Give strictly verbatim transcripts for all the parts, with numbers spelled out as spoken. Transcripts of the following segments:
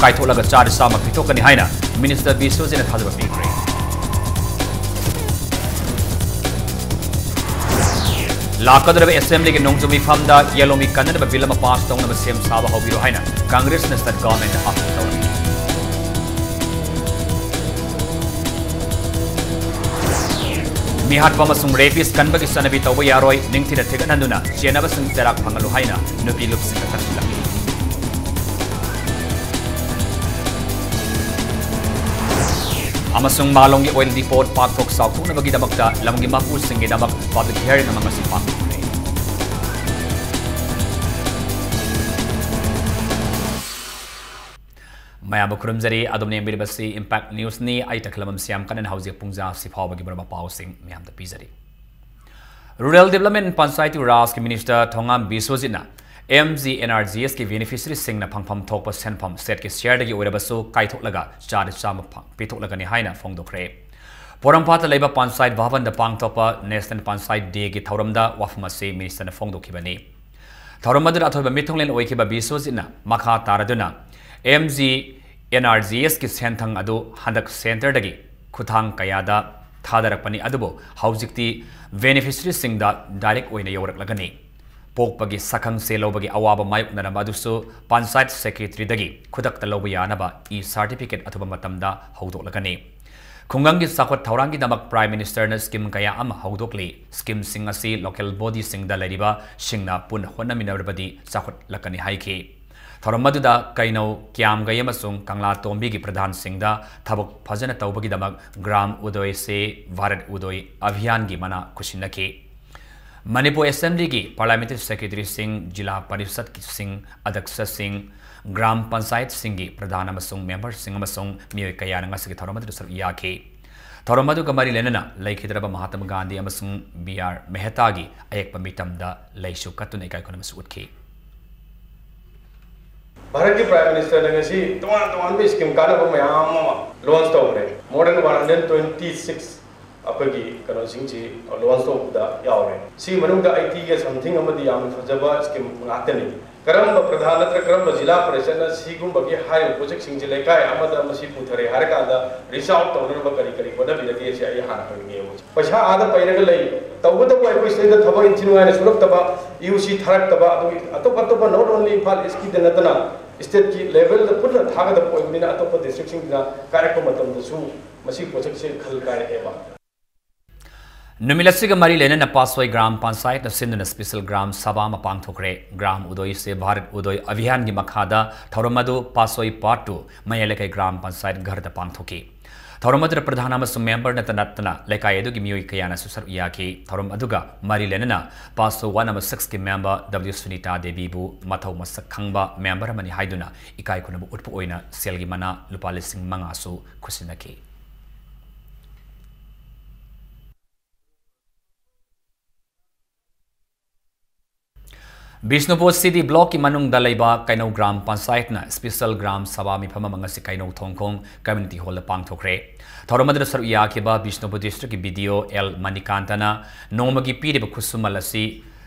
ꯀꯥꯏꯊꯣꯛꯂꯒ ꯆꯥꯗ ꯆꯥꯝꯃ ꯄꯤꯊꯣꯛꯀꯅꯤ ꯍꯥꯏꯅ ꯃꯤꯅꯤꯁꯇꯔ ꯕꯤꯁ꯭ꯋꯖꯤꯠꯅ ꯊꯥꯖꯕ ꯄꯤꯈ꯭ꯔꯦ꯫ ꯂꯥꯛꯀꯗꯧꯔꯤꯕ ꯑꯦꯁꯦꯝꯕ꯭ꯂꯤꯒꯤ ꯅꯣꯡꯖꯨ ꯃꯤꯐꯝꯗ ꯌꯦꯜꯍꯧꯃꯤ ꯀꯟꯅꯅꯕ ꯕꯤꯜ ꯑꯃ ꯄꯥꯁ ꯇꯧꯅꯕ ꯁꯦꯝ ꯁꯥꯕ ꯍꯧꯕꯤꯔꯣ ꯍꯥꯏꯅ ꯀꯪꯒ꯭ꯔꯦꯁꯅ ꯁ꯭ꯇꯦꯠ ꯒꯚꯔꯟꯃꯦꯟꯠꯇ ꯑꯥꯄꯤꯜ ꯇꯧꯔꯤ꯫ ꯃꯤꯍꯥꯠꯄ ꯑꯃꯁꯨꯡ ꯔꯦꯄꯤꯁ ꯀꯟꯕꯒꯤ ꯆꯠꯅꯕꯤ ꯇꯧꯕ ꯌꯥꯔꯣꯏ, ꯅꯤꯡꯊꯤꯅ ꯊꯤꯒꯠꯍꯟꯗꯨꯅ ꯆꯦꯟꯅꯕꯁꯤꯡ ꯆꯩꯔꯥꯛ ꯐꯪꯍꯜꯂꯨ ꯍꯥꯏꯅ ꯅꯨꯄꯤ ꯂꯨꯞꯁꯤꯡꯗ ꯇꯛꯁꯤꯜꯂꯛꯂꯤ꯫ ꯑꯃꯁꯨꯡ ꯃꯥꯂꯣꯝꯒꯤ ꯑꯣꯏꯜ ꯗꯤꯄꯣꯠ ꯄꯥꯛꯊꯣꯛ ꯆꯥꯎꯊꯣꯛꯅꯕꯒꯤꯗꯃꯛꯇ ꯂꯝꯒꯤ ꯃꯄꯨꯁꯤꯡꯒꯤꯗꯃꯛ ꯄꯕ꯭ꯂꯤꯛ ꯍꯤꯌꯥꯔꯤꯡ ꯑꯃ ꯉꯁꯤ ꯄꯥꯡꯊꯣꯛꯈ꯭ꯔꯦ꯫ ꯃꯌꯥꯝꯕꯨ ꯈꯨꯔꯨꯝꯖꯔꯤ꯫ ꯑꯗꯣꯝꯅ ꯌꯦꯡꯕꯤꯔꯤꯕꯁꯤ ꯏꯝꯄꯦꯛ ꯅ꯭ꯌꯨꯁꯅꯤ꯫ ꯑꯩ ꯇꯈꯦꯂꯝꯕꯝ ꯁ꯭ꯌꯥꯝ ꯀꯟꯅꯟ꯫ ꯍꯧꯖꯤꯛ ꯄꯨꯡ ꯖꯥ ꯑꯁꯤ ꯐꯥꯎꯕꯒꯤ ꯃꯔꯨꯑꯣꯏꯕ ꯄꯥꯎꯁꯤꯡ ꯃꯌꯥꯝꯗ ꯄꯤꯖꯔꯤ꯫ ꯔꯨꯔꯦꯜ ꯗꯤꯕ꯭ꯂꯞꯃꯦꯟꯠ ꯄꯟꯆꯥꯌꯇꯤ ꯔꯥꯖꯀꯤ ꯃꯤꯅꯤꯁꯇꯔ ꯊꯣꯉꯥꯝ ꯕꯤꯁ꯭ꯋꯖꯤꯠꯅ M G N R G ꯑꯦꯁꯀꯤ ꯕꯦꯅꯤꯐꯤꯁꯔꯤꯁꯤꯡꯅ ꯐꯪꯐꯝ ꯊꯣꯛꯄ ꯁꯦꯟꯐꯝ ꯁ꯭ꯇꯦꯠꯀꯤ ꯁꯤꯌꯔꯗꯒꯤ ꯑꯣꯏꯔꯕꯁꯨ ꯀꯥꯏꯊꯣꯛꯂꯒ ꯆꯥꯗ ꯆꯥꯝꯃ ꯐꯪ-, ꯄꯤꯊꯣꯛꯂꯒꯅꯤ ꯍꯥꯏꯅ ꯐꯣꯡꯗꯣꯛꯈ꯭ꯔꯦ꯫ ꯄꯣꯔꯣꯝꯄꯥꯠꯇ ꯂꯩꯕ ꯄꯟꯆꯥꯌꯠ ꯚꯕꯟꯗ ꯄꯥꯡꯊꯣꯛꯄ ꯅꯦꯁꯅꯦꯜ ꯄꯟꯆꯥꯌꯠ ꯗꯦꯒꯤ ꯊꯧꯔꯝꯗ ꯋꯥꯐꯝ ꯑꯁꯤ ꯃꯤꯅꯤꯁꯇꯔꯅ ꯐꯣꯡꯗꯣꯛꯈꯤꯕꯅꯤ꯫ ꯊꯧꯔꯝ ꯑꯗꯨꯗ ꯑꯊꯣꯏꯕ ꯃꯤꯊꯨꯡꯂꯦꯟ ꯑꯣꯏꯈꯤꯕ ꯕꯤꯁ꯭ꯋꯖꯤꯠꯅ ꯃꯈꯥ ꯇꯥꯔꯗꯨꯅ M G N R G ꯑꯦꯁꯀꯤ ꯁꯦꯟꯊꯪ ꯑꯗꯨ ꯍꯟꯗꯛ ꯁꯦꯟꯇꯔꯗꯒꯤ ꯈꯨꯠꯊꯥꯡ ꯀꯌꯥꯗ ꯊꯥꯗꯔꯛꯄꯅꯤ, ꯑꯗꯨꯕꯨ ꯍꯧꯖꯤꯛꯇꯤ ꯕꯦꯅꯤꯐꯤꯁꯔꯤꯁꯤꯡꯗ ꯗꯥꯏꯔꯦꯛ ꯑꯣꯏꯅ ꯌꯧꯔꯛꯂꯒꯅꯤ꯫ ꯄꯣꯛꯄꯒꯤ ꯁꯛꯈꯪꯆꯦ ꯂꯧꯕꯒꯤ ꯑꯋꯥꯕ ꯃꯥꯌꯣꯛꯅꯔꯝꯕ ꯑꯗꯨꯁꯨ ꯄꯟꯆꯥꯌꯠ ꯁꯦꯀ꯭ꯔꯦꯇꯔꯤꯗꯒꯤ ꯈꯨꯗꯛꯇ ꯂꯧꯕ ꯌꯥꯅꯕ ꯏ ꯁꯥꯔꯇꯤꯐꯤꯀꯦꯠ ꯑꯊꯨꯕ ꯃꯇꯝꯗ ꯍꯧꯗꯣꯛꯂꯒꯅꯤ꯫ ꯈꯨꯡꯒꯪꯒꯤ ꯆꯥꯎꯈꯠ ꯊꯧꯔꯥꯡꯒꯤꯗꯃꯛ ꯄ꯭ꯔꯥꯏꯝ ꯃꯤꯅꯤꯁꯇꯔꯅ ꯁ꯭ꯀꯤꯝ ꯀꯌꯥ ꯑꯃ ꯍꯧꯗꯣꯛꯂꯤ꯫ ꯁ꯭ꯀꯤꯝꯁꯤꯡ ꯑꯁꯤ ꯂꯣꯀꯦꯜ ꯕꯣꯗꯤꯁꯤꯡꯗ ꯂꯩꯔꯤꯕꯁꯤꯡꯅ ꯄꯨꯟꯅ ꯍꯣꯠꯅꯃꯤꯟꯅꯔꯕꯗꯤ ꯆꯥꯎꯈꯠꯂꯛꯀꯅꯤ ꯍꯥꯏꯈꯤ꯫ ꯊꯧꯔꯝ ꯑꯗꯨꯗ ꯀꯩꯅꯧ, ꯀ꯭ꯌꯥꯝꯒꯩ ꯑꯃꯁꯨꯡ ꯀꯪꯂꯥꯇꯣꯝꯕꯤꯒꯤ ꯄ꯭ꯔꯙꯥꯟꯁꯤꯡꯗ ꯊꯕꯛ ꯐꯖꯅ ꯇꯧꯕꯒꯤꯗꯃꯛ ꯒ꯭ꯔꯥꯝ ꯎꯗꯣꯏ ꯁꯦ ꯚꯥꯔꯠ ꯎꯗꯣꯏ ꯑꯚꯤꯌꯥꯟꯒꯤ ꯃꯅꯥ ꯈꯨꯠꯁꯤꯟꯅꯈꯤ꯫ ꯃꯅꯤꯄꯨꯔ ꯑꯦꯁꯦꯝꯕ꯭ꯂꯤꯒꯤ ꯄꯥꯔꯂꯤꯌꯥꯃꯦꯟꯇꯔꯤ ꯁꯦꯀ꯭ꯔꯦꯇꯔꯤꯁꯤꯡ, ꯖꯤꯂꯥ ꯄꯔꯤꯁꯠꯁꯤꯡ, ꯑꯗꯛꯁꯁꯤꯡ, ꯒ꯭ꯔꯥꯝ ꯄꯟꯆꯥꯌꯠꯁꯤꯡꯒꯤ ꯄ꯭ꯔꯙꯥꯟ ꯑꯃꯁꯨꯡ ꯃꯦꯝꯕꯔꯁꯤꯡ ꯑꯃꯁꯨꯡ ꯃꯤꯑꯣꯏ ꯀꯌꯥꯅ ꯉꯁꯤꯒꯤ ꯊꯧꯔꯝ ꯑꯗꯨꯗ ꯁꯔꯨꯛ ꯌꯥꯈꯤ꯫ ꯊꯧꯔꯝ ꯑꯗꯨꯒ ꯃꯔꯤ ꯂꯩꯅꯅ ꯂꯩꯈꯤꯗ꯭ꯔꯕ ꯃꯍꯥꯇꯃꯥ ꯒꯥꯟꯙꯤ ꯑꯃꯁꯨꯡ ꯕꯤ ꯑꯥꯔ ꯃꯦꯍꯇꯥꯒꯤ ꯑꯌꯦꯛꯄ ꯃꯤꯇꯝꯗ ꯂꯩꯁꯨ ꯀꯠꯇꯨꯅ ꯏꯀꯥꯏ ꯈꯨꯝꯅꯕꯁꯨ ꯎꯠꯈꯤ꯫ ꯚꯥꯔꯠꯀꯤ ꯄ꯭ꯔꯥꯏꯝ ꯃꯤꯅꯤꯁꯇꯔꯅ ꯉꯁꯤ ꯇꯣꯉꯥꯟ ꯇꯣꯉꯥꯟꯕ ꯁ꯭ꯀꯤꯝ ꯀꯥꯟꯅꯕ ꯃꯌꯥꯝ ꯑꯃ ꯂꯣꯟꯆ ꯇꯧꯈ꯭ꯔꯦ꯫ More than one hundred twenty six ꯑꯩꯈꯣꯏꯒꯤ ꯀꯩꯅꯣꯁꯤꯡꯁꯤ ꯂꯣꯟꯆ ꯇꯧꯕꯗ ꯌꯥꯎꯔꯦ꯫ ꯁꯤ ꯃꯅꯨꯡꯗ ꯑꯥꯏ ꯇꯤꯒ ꯁꯝꯊꯤꯡ ꯑꯃꯗꯤ ꯌꯥꯝꯅ ꯐꯖꯕ ꯁ꯭ꯀꯤꯝ ꯉꯥꯛꯇꯅꯤ꯫ ꯀꯔꯝꯕ ꯄ꯭ꯔꯙꯥꯟ ꯅꯠꯇ꯭ꯔꯒ ꯀꯔꯝꯕ ꯖꯤꯂꯥ ꯄꯔꯤꯁꯠꯅ ꯁꯤꯒꯨꯝꯕꯒꯤ ꯍꯥꯏꯔꯤꯕ ꯄ꯭ꯔꯣꯖꯦꯛꯁꯤꯡꯁꯦ ꯂꯩꯀꯥꯏ ꯑꯃꯗ ꯃꯁꯤ ꯄꯨꯊꯔꯦ ꯍꯥꯏꯔꯀꯥꯟꯗ ꯔꯤꯆ ꯑꯥꯎꯠ ꯇꯧꯅꯅꯕ ꯀꯔꯤ ꯀꯔꯤ ꯍꯣꯠꯅꯕꯤꯔꯒꯦ ꯁꯤ ꯑꯩ ꯍꯥꯟꯅ ꯍꯪꯅꯤꯡꯉꯦꯕ꯫ ꯄꯩꯁꯥ ꯑꯥꯗ ꯄꯩꯔꯒ ꯂꯩ, ꯇꯧꯕꯇꯕꯨ ꯑꯩꯈꯣꯏ ꯁꯤꯗꯩꯗ ꯊꯕꯛ ꯏꯟꯊꯤ ꯅꯨꯡꯉꯥꯏꯅ ꯁꯨꯔꯛꯇꯕ, ꯏ ꯌꯨ ꯁꯤ ꯊꯥꯔꯛꯇꯕ, ꯑꯗꯨꯒꯤ ꯑꯇꯣꯞ ꯑꯇꯣꯞꯄ not only ꯏꯝꯐꯥꯜ ꯏꯁꯀꯤꯗ ꯅꯠꯇꯅ ꯁ꯭ꯇꯦꯠꯀꯤ ꯂꯦꯚꯦꯜꯗ ꯄꯨꯟꯅ ꯊꯥꯒꯗꯕ ꯑꯣꯏꯕꯅꯤꯅ ꯑꯇꯣꯞꯄ ꯗꯤꯁꯇ꯭ꯔꯤꯛꯁꯤꯡꯁꯤꯅ ꯀꯥꯏꯔꯛꯄ ꯃꯇꯝꯗꯁꯨ ꯃꯁꯤ ꯄ꯭ꯔꯣꯖꯦꯛꯁꯦ ꯈꯜ ꯀꯥꯏꯔꯛꯑꯦꯕ꯫ ꯅꯨꯃꯤꯠ ꯑꯁꯤꯒ ꯃꯔꯤ ꯂꯩꯅꯅ ꯄꯥꯁꯣꯏ ꯒ꯭ꯔꯥꯝ ꯄꯟꯆꯥꯌꯠꯅ ꯁꯤꯟꯗꯨꯅ ꯁ꯭ꯄꯦꯁꯦꯜ ꯒ꯭ꯔꯥꯝ ꯁꯚꯥ ꯑꯃ ꯄꯥꯡꯊꯣꯛꯈ꯭ꯔꯦ꯫ ꯒ꯭ꯔꯥꯝ ꯎꯗꯣꯏ ꯁꯦ ꯚꯥꯔꯠ ꯎꯗꯣꯏ ꯑꯚꯤꯌꯥꯟꯒꯤ ꯃꯈꯥꯗ ꯊꯧꯔꯝ ꯑꯗꯨ ꯄꯥꯁꯣꯏ ꯄꯥꯔꯠ ꯇꯨ ꯃꯌꯥꯏ ꯂꯩꯀꯥꯏ ꯒ꯭ꯔꯥꯝ ꯄꯟꯆꯥꯌꯠ ꯘꯔꯗ ꯄꯥꯡꯊꯣꯛꯈꯤ꯫ ꯊꯧꯔꯝ ꯑꯗꯨꯗ ꯄ꯭ꯔꯙꯥꯟ ꯑꯃꯁꯨꯡ ꯃꯦꯝꯕꯔ ꯅꯠꯇ ꯅꯠꯇꯅ ꯂꯩꯀꯥꯏ ꯑꯗꯨꯒꯤ ꯃꯤꯑꯣꯏ ꯀꯌꯥꯅꯁꯨ ꯁꯔꯨꯛ ꯌꯥꯈꯤ꯫ ꯊꯧꯔꯝ ꯑꯗꯨꯒ ꯃꯔꯤ ꯂꯩꯅꯅ ꯄꯥꯁꯣ ꯋꯥꯟ ꯑꯃꯁꯨꯡ ꯁꯤꯛꯁꯀꯤ ꯃꯦꯝꯕꯔ ꯗꯕ꯭ꯂꯤꯎ ꯁꯨꯅꯤꯇꯥ ꯗꯦꯕꯤꯕꯨ ꯃꯊꯧ ꯃꯁꯛ ꯈꯪꯕ ꯃꯦꯝꯕꯔ ꯑꯃꯅꯤ ꯍꯥꯏꯗꯨꯅ ꯏꯀꯥꯏ ꯈꯨꯝꯅꯕ ꯎꯠꯄ ꯑꯣꯏꯅ ꯁꯦꯜꯒꯤ ꯃꯅꯥ ꯂꯨꯄꯥ ꯂꯤꯁꯤꯡ ꯃꯉꯥꯁꯨ ꯈꯨꯠꯁꯤꯟꯅꯈꯤ꯫ ꯕꯤꯁꯅꯨꯄꯨꯔ ꯁꯤꯇꯤ ꯕ꯭ꯂꯣꯛꯀꯤ ꯃꯅꯨꯡꯗ ꯂꯩꯕ ꯀꯩꯅꯧ ꯒ꯭ꯔꯥꯝ ꯄꯟꯆꯥꯌꯠꯅ ꯁ꯭ꯄꯦꯁꯦꯜ ꯒ꯭ꯔꯥꯝ ꯁꯚꯥ ꯃꯤꯐꯝ ꯑꯃ ꯉꯁꯤ ꯀꯩꯅꯧ ꯊꯣꯡꯈꯣꯡ ꯀꯝꯃ꯭ꯌꯨꯅꯤꯇꯤ ꯍꯣꯜꯗ ꯄꯥꯡꯊꯣꯛꯈ꯭ꯔꯦ꯫ ꯊꯧꯔꯝ ꯑꯗꯨꯗ ꯁꯔꯨꯛ ꯌꯥꯈꯤꯕ ꯕꯤꯁꯅꯨꯄꯨꯔ ꯗꯤꯁꯇ꯭ꯔꯤꯛꯀꯤ ꯕꯤ ꯗꯤ ꯑꯣ ꯑꯦꯜ ꯃꯅꯤꯀꯥꯟꯇꯅ ꯅꯣꯡꯃꯒꯤ ꯄꯤꯔꯤꯕ ꯈꯨꯠꯁꯨꯃꯜ ꯑꯁꯤ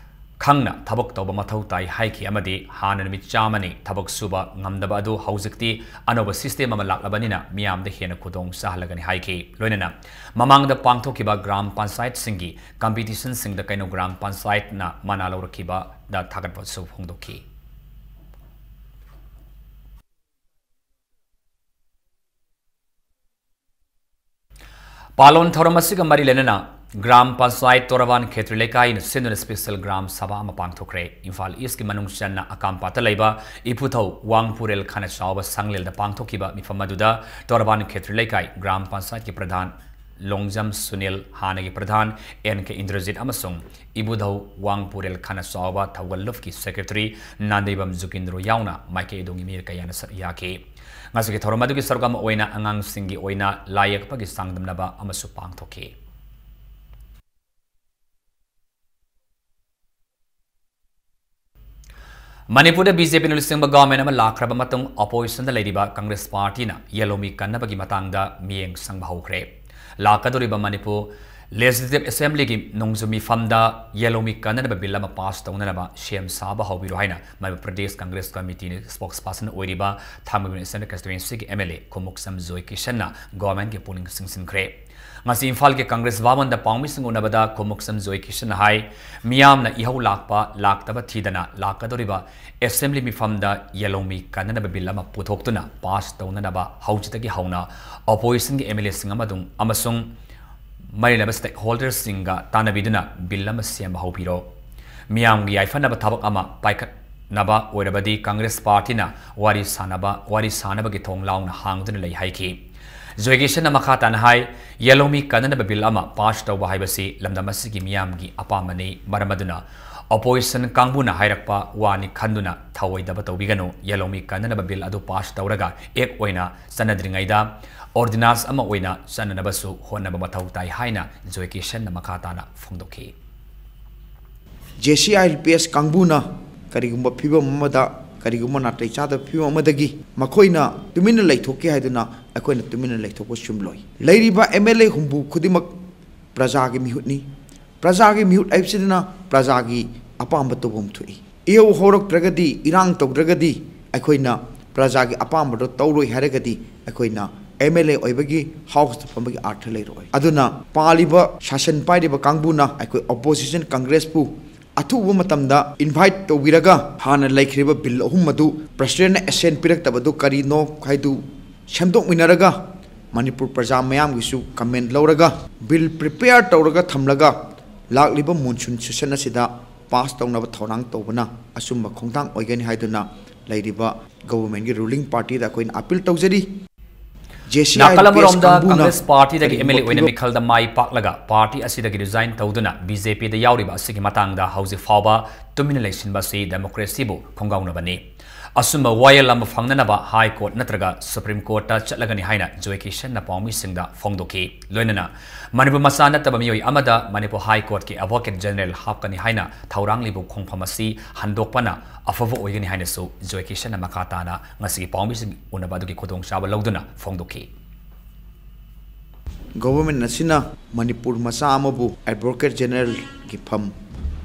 ꯈꯪꯅ ꯊꯕꯛ ꯇꯧꯕ ꯃꯊꯧ ꯇꯥꯏ ꯍꯥꯏꯈꯤ ꯑꯃꯗꯤ ꯍꯥꯟꯅ ꯅꯨꯃꯤꯠ ꯆꯥꯝꯃꯅꯤ ꯊꯕꯛ ꯁꯨꯕ ꯉꯝꯗꯕ ꯑꯗꯨ ꯍꯧꯖꯤꯛꯇꯤ ꯑꯅꯧꯕ ꯁꯤꯁꯇꯦꯝ ꯑꯃ ꯂꯥꯛꯂꯕꯅꯤꯅ ꯃꯤꯌꯥꯝꯗ ꯍꯦꯟꯅ ꯈꯨꯗꯣꯡ ꯆꯥꯍꯜꯂꯒꯅꯤ ꯍꯥꯏꯈꯤ꯫ ꯂꯣꯏꯅꯅ ꯃꯃꯥꯡꯗ ꯄꯥꯡꯊꯣꯛꯈꯤꯕ ꯒ꯭ꯔꯥꯝ ꯄꯟꯆꯥꯌꯠꯁꯤꯡꯒꯤ ꯀꯝꯄꯤꯇꯤꯁꯟꯁꯤꯡꯗ ꯀꯩꯅꯧ ꯒ꯭ꯔꯥꯝ ꯄꯟꯆꯥꯌꯠꯅ ꯃꯅꯥ ꯂꯧꯔꯛꯈꯤꯕꯗ ꯊꯥꯒꯠꯄꯁꯨ ꯐꯣꯡꯗꯣꯛꯈꯤ꯫ ꯄꯥꯂꯣꯟ ꯊꯧꯔꯝ ꯑꯁꯤꯒ ꯃꯔꯤ ꯂꯩꯅꯅ ꯒ꯭ꯔꯥꯝ ꯄꯟꯆꯥꯌꯠ ꯇꯣꯔꯕꯥꯟ ꯈꯦꯇ꯭ꯔꯤ ꯂꯩꯀꯥꯏꯅ ꯁꯤꯟꯗꯨꯅ ꯁ꯭ꯄꯦꯁꯦꯜ ꯒ꯭ꯔꯥꯝ ꯁꯚꯥ ꯑꯃ ꯄꯥꯡꯊꯣꯛꯈ꯭ꯔꯦ꯫ ꯏꯝꯐꯥꯜ ꯏꯁꯀꯤ ꯃꯅꯨꯡ ꯆꯟꯅ ꯑꯀꯥꯝꯄꯥꯠꯇ ꯂꯩꯕ ꯏꯄꯨꯊꯧ ꯋꯥꯡꯄꯨꯔꯦꯜ ꯈꯥꯅ ꯆꯥꯎꯕ ꯁꯪꯂꯦꯜꯗ ꯄꯥꯡꯊꯣꯛꯈꯤꯕ ꯃꯤꯐꯝ ꯑꯗꯨꯗ ꯇꯣꯔꯕꯥꯟ ꯈꯦꯇ꯭ꯔꯤ ꯂꯩꯀꯥꯏ ꯒ꯭ꯔꯥꯝ ꯄꯟꯆꯥꯌꯠꯀꯤ ꯄ꯭ꯔꯙꯥꯟ ꯂꯣꯡꯖꯝ ꯁꯨꯅꯤꯜ, ꯍꯥꯟꯅꯒꯤ ꯄ꯭ꯔꯙꯥꯟ ꯑꯦꯟ ꯀꯦ ꯏꯟꯗ꯭ꯔꯖꯤꯠ ꯑꯃꯁꯨꯡ ꯏꯕꯨꯙꯧ ꯋꯥꯡꯄꯨꯔꯦꯜ ꯈꯥꯅ ꯆꯥꯎꯕ ꯊꯧꯒꯜ ꯂꯨꯞꯀꯤ ꯁꯦꯀ꯭ꯔꯦꯇꯔꯤ ꯅꯥꯟꯗꯩꯕꯝ ꯖꯨꯀꯤꯟꯗ꯭ꯔꯣ ꯌꯥꯎꯅ ꯃꯥꯏꯀꯩ ꯑꯗꯣꯝꯒꯤ ꯃꯤꯑꯣꯏ ꯀꯌꯥꯅ ꯁꯔꯨꯛ ꯌꯥꯈꯤ꯫ ꯉꯁꯤꯒꯤ ꯊꯧꯔꯝ ꯑꯗꯨꯒꯤ ꯁꯔꯨꯛ ꯑꯃ ꯑꯣꯏꯅ ꯑꯉꯥꯡꯁꯤꯡꯒꯤ ꯑꯣꯏꯅ ꯂꯥꯏ ꯌꯦꯛꯄꯒꯤ ꯆꯥꯡꯗꯝꯅꯕ ꯑꯃꯁꯨ ꯄꯥꯡꯊꯣꯛꯈꯤ꯫ ꯃꯅꯤꯄꯨꯔꯗ ꯕꯤ ꯖꯦ ꯄꯤꯅ ꯂꯨꯆꯤꯡꯕ ꯒꯚꯔꯟꯃꯦꯟꯠ ꯑꯃ ꯂꯥꯛꯈ꯭ꯔꯕ ꯃꯇꯨꯡ ꯑꯣꯄꯣꯖꯤꯁꯟꯗ ꯂꯩꯔꯤꯕ ꯀꯪꯒ꯭ꯔꯦꯁ ꯄꯥꯔꯇꯤꯅ ꯌꯦꯜꯍꯧꯃꯤ ꯀꯟꯅꯕꯒꯤ ꯃꯇꯥꯡꯗ ꯃꯤꯠꯌꯦꯡ ꯆꯪꯕ ꯍꯧꯈ꯭ꯔꯦ꯫ ꯂꯥꯛꯀꯗꯧꯔꯤꯕ ꯃꯅꯤꯄꯨꯔ Legislative Assemblyꯒꯤ ꯅꯣꯡꯖꯨ ꯃꯤꯐꯝꯗ ꯌꯦꯜꯍꯧꯃꯤ ꯀꯟꯅꯅꯕ ꯕꯤꯜ ꯑꯃ ꯄꯥꯁ ꯇꯧꯅꯅꯕ ꯁꯦꯝ ꯁꯥꯕ ꯍꯧꯕꯤꯔꯣ ꯍꯥꯏꯅ ꯃꯅꯤꯄꯨꯔ ꯄ꯭ꯔꯗꯦꯁ ꯀꯪꯒ꯭ꯔꯦꯁ ꯀꯃꯤꯇꯤꯅ spokesperson ꯑꯣꯏꯔꯤꯕ ꯊꯥꯡꯃꯩꯕꯟ Eastern Constituencyꯒꯤ M L A ꯈꯨꯃꯨꯛꯁꯝ ꯖꯣꯏ ꯀꯤꯁꯟꯅ governmentꯀꯤ ꯄꯨꯛꯅꯤꯡ ꯆꯤꯡꯁꯤꯟꯈ꯭ꯔꯦ꯫ ꯉꯁꯤ ꯏꯝꯐꯥꯜꯒꯤ ꯀꯪꯒ꯭ꯔꯦꯁ ꯚꯕꯟꯗ ꯄꯥꯎꯃꯤꯁꯤꯡ ꯎꯅꯕꯗ ꯈꯨꯃꯨꯛꯁꯝ ꯖꯣꯏ ꯀꯤꯁꯟꯅ ꯍꯥꯏ, ꯃꯤꯌꯥꯝꯅ ꯏꯍꯧ ꯂꯥꯛꯄ ꯂꯥꯛꯇꯕ ꯊꯤꯗꯅ ꯂꯥꯛꯀꯗꯧꯔꯤꯕ Assembly ꯃꯤꯐꯝꯗ ꯌꯦꯜꯍꯧꯃꯤ ꯀꯟꯅꯅꯕ ꯕꯤꯜ ꯑꯃ ꯄꯨꯊꯣꯛꯇꯨꯅ ꯄꯥꯁ ꯇꯧꯅꯅꯕ ꯍꯧꯖꯤꯛꯇꯒꯤ ꯍꯧꯅ oppositionꯒꯤ M L Aꯁꯤꯡ ꯑꯃꯗꯨ ꯑꯃꯁꯨꯡ ꯃꯔꯤ ꯂꯩꯅꯕ stakeholderꯁꯤꯡꯒ ꯇꯥꯟꯅꯕꯤꯗꯨꯅ ꯕꯤꯜ ꯑꯃ ꯁꯦꯝꯕ ꯍꯧꯕꯤꯔꯣ꯫ ꯃꯤꯌꯥꯝꯒꯤ ꯌꯥꯏꯐꯅꯕ ꯊꯕꯛ ꯑꯃ ꯄꯥꯏꯈꯠꯅꯕ ꯑꯣꯏꯔꯕꯗꯤ ꯀꯪꯒ꯭ꯔꯦꯁ ꯄꯥꯔꯇꯤꯅ ꯋꯥꯔꯤ ꯁꯥꯅꯕ, ꯋꯥꯔꯤ ꯁꯥꯅꯕꯒꯤ ꯊꯣꯡ ꯂꯥꯎꯅ ꯍꯥꯡꯗꯨꯅ ꯂꯩ ꯍꯥꯏꯈꯤ꯫ ꯖꯣꯏ ꯀꯤꯁꯟꯅ ꯃꯈꯥ ꯇꯥꯅ ꯍꯥꯏ, ꯌꯦꯜꯍꯧꯃꯤ ꯀꯟꯅꯅꯕ ꯕꯤꯜ ꯑꯃ ꯄꯥꯁ ꯇꯧꯕ ꯍꯥꯏꯕꯁꯤ ꯂꯝꯗꯝ ꯑꯁꯤꯒꯤ ꯃꯤꯌꯥꯝꯒꯤ ꯑꯄꯥꯝꯕꯅꯤ꯫ ꯃꯔꯝ ꯑꯗꯨꯅ opposition ꯀꯥꯡꯕꯨꯅ ꯍꯥꯏꯔꯛꯄ ꯋꯥꯅꯤ ꯈꯟꯗꯨꯅ ꯊꯧꯑꯣꯏꯗꯕ ꯇꯧꯕꯤꯒꯅꯨ꯫ ꯌꯦꯜꯍꯧꯃꯤ ꯀꯟꯅꯅꯕ ꯕꯤꯜ ꯑꯗꯨ ꯄꯥꯁ ꯇꯧꯔꯒ act ꯑꯣꯏꯅ ꯆꯠꯅꯗ꯭ꯔꯤꯉꯩꯗ ordinance ꯑꯃ ꯑꯣꯏꯅ ꯆꯠꯅꯅꯕꯁꯨ ꯍꯣꯠꯅꯕ ꯃꯊꯧ ꯇꯥꯏ ꯍꯥꯏꯅ ꯖꯣꯏ ꯀꯤꯁꯟꯅ ꯃꯈꯥ ꯇꯥꯅ ꯐꯣꯡꯗꯣꯛꯈꯤ꯫ JCILPS ꯀꯥꯡꯕꯨꯅ ꯀꯔꯤꯒꯨꯝꯕ ꯐꯤꯕꯝ ꯑꯃꯗ, ꯀꯔꯤꯒꯨꯝꯕ ꯅꯥꯇꯩ ꯆꯥꯗꯕ ꯐꯤꯕꯝ ꯑꯃꯗꯒꯤ ꯃꯈꯣꯏꯅ ꯇꯨꯃꯤꯟꯅ ꯂꯩꯊꯣꯛꯀꯦ ꯍꯥꯏꯗꯨꯅ ꯑꯩꯈꯣꯏꯅ ꯇꯨꯃꯤꯟꯅ ꯂꯩꯊꯣꯛꯄ ꯆꯨꯝꯂꯣꯏ꯫ ꯂꯩꯔꯤꯕ M L A ꯍꯨꯝꯐꯨ ꯈꯨꯗꯤꯡꯃꯛ ꯄ꯭ꯔꯖꯥꯒꯤ ꯃꯤꯍꯨꯠꯅꯤ꯫ ꯄ꯭ꯔꯖꯥꯒꯤ ꯃꯤꯍꯨꯠ ꯍꯥꯏꯕꯁꯤꯗꯅ ꯄ꯭ꯔꯖꯥꯒꯤ ꯑꯄꯥꯝꯕ ꯇꯧꯐꯝ ꯊꯣꯛꯏ꯫ ꯏꯍꯧ ꯍꯧꯔꯛꯇ꯭ꯔꯒꯗꯤ, ꯏꯔꯥꯡ ꯇꯧꯗ꯭ꯔꯒꯗꯤ, ꯑꯩꯈꯣꯏꯅ ꯄ꯭ꯔꯖꯥꯒꯤ ꯑꯄꯥꯝꯕꯗꯣ ꯇꯧꯔꯣꯏ ꯍꯥꯏꯔꯒꯗꯤ ꯑꯩꯈꯣꯏꯅ M L A ꯑꯣꯏꯕꯒꯤ Houseꯇ ꯐꯝꯕꯒꯤ ꯑꯔꯊ ꯂꯩꯔꯣꯏ꯫ ꯑꯗꯨꯅ ꯄꯥꯜꯂꯤꯕ, ꯁꯥꯁꯟ ꯄꯥꯏꯔꯤꯕ ꯀꯥꯡꯕꯨꯅ ꯑꯩꯈꯣꯏ opposition Congressꯄꯨ ꯑꯊꯨꯕ ꯃꯇꯝꯗ invite ꯇꯧꯕꯤꯔꯒ ꯍꯥꯟꯅ ꯂꯩꯈ꯭ꯔꯤꯕ ꯕꯤꯜ ꯑꯍꯨꯝ ꯑꯗꯨ Presidentꯅ assent ꯄꯤꯔꯛꯇꯕꯗꯨ ꯀꯔꯤꯅꯣ ꯍꯥꯏꯗꯨ ꯁꯦꯝꯗꯣꯛꯃꯤꯟꯅꯔꯒ ꯃꯅꯤꯄꯨꯔ ꯄ꯭ꯔꯖꯥ ꯃꯌꯥꯝꯒꯤꯁꯨ comment ꯂꯧꯔꯒ ꯕꯤꯜ prepare ꯇꯧꯔꯒ ꯊꯝꯂꯒ ꯂꯥꯛꯂꯤꯕ monsoon session ꯑꯁꯤꯗ pass ꯇꯧꯅꯕ ꯊꯧꯔꯥꯡ ꯇꯧꯕꯅ ꯑꯆꯨꯝꯕ ꯈꯣꯡꯊꯥꯡ ꯑꯣꯏꯒꯅꯤ ꯍꯥꯏꯗꯨꯅ ꯂꯩꯔꯤꯕ governmentꯀꯤ ruling partyꯗ ꯑꯩꯈꯣꯏꯅ appeal ꯇꯧꯖꯔꯤ꯫ ꯅꯥꯀꯜ ꯑꯃꯔꯣꯝꯗ ꯀꯪꯒ꯭ꯔꯦꯁ ꯄꯥꯔꯇꯤꯗꯒꯤ M L A ꯑꯣꯏꯅ ꯃꯤꯈꯜꯗ ꯃꯥꯏ ꯄꯥꯛꯂꯒ ꯄꯥꯔꯇꯤ ꯑꯁꯤꯗꯒꯤ resign ꯇꯧꯗꯨꯅ BJPꯗ ꯌꯥꯎꯔꯤꯕ ꯑꯁꯤꯒꯤ ꯃꯇꯥꯡꯗ ꯍꯧꯖꯤꯛ ꯐꯥꯎꯕ ꯇꯨꯃꯤꯟꯅ ꯂꯩꯁꯤꯟꯕ ꯑꯁꯤ democracyꯕꯨ ꯈꯣꯡꯒꯥꯎꯅꯕꯅꯤ꯫ ꯑꯆꯨꯝꯕ ꯋꯥꯌꯦꯜ ꯑꯃ ꯐꯪꯅꯅꯕ High Court ꯅꯠꯇ꯭ꯔꯒ Supreme Courtꯇ ꯆꯠꯂꯒꯅꯤ ꯍꯥꯏꯅ ꯖꯣꯏ ꯀꯤꯁꯟꯅ ꯄꯥꯎꯃꯤꯁꯤꯡꯗ ꯐꯣꯡꯗꯣꯛꯈꯤ꯫ ꯂꯣꯏꯅꯅ ꯃꯅꯤꯄꯨꯔ ꯃꯆꯥ ꯅꯠꯇꯕ ꯃꯤꯑꯣꯏ ꯑꯃꯗ ꯃꯅꯤꯄꯨꯔ High Courtꯀꯤ Advocate General ꯍꯥꯞꯀꯅꯤ ꯍꯥꯏꯅ ꯊꯧꯔꯥꯡꯂꯤꯕ ꯈꯣꯡꯐꯝ ꯑꯁꯤ ꯍꯟꯗꯣꯛꯄꯅ ꯑꯐꯕ ꯑꯣꯏꯒꯅꯤ ꯍꯥꯏꯅꯁꯨ ꯖꯣꯏ ꯀꯤꯁꯟꯅ ꯃꯈꯥ ꯇꯥꯅ ꯉꯁꯤꯒꯤ ꯄꯥꯎꯃꯤꯁꯤꯡ ꯎꯅꯕ ꯑꯗꯨꯒꯤ ꯈꯨꯗꯣꯡꯆꯥꯕ ꯂꯧꯗꯨꯅ ꯐꯣꯡꯗꯣꯛꯈꯤ꯫ Government ꯑꯁꯤꯅ ꯃꯅꯤꯄꯨꯔ ꯃꯆꯥ ꯑꯃꯕꯨ Advocate Generalꯒꯤ ꯐꯝ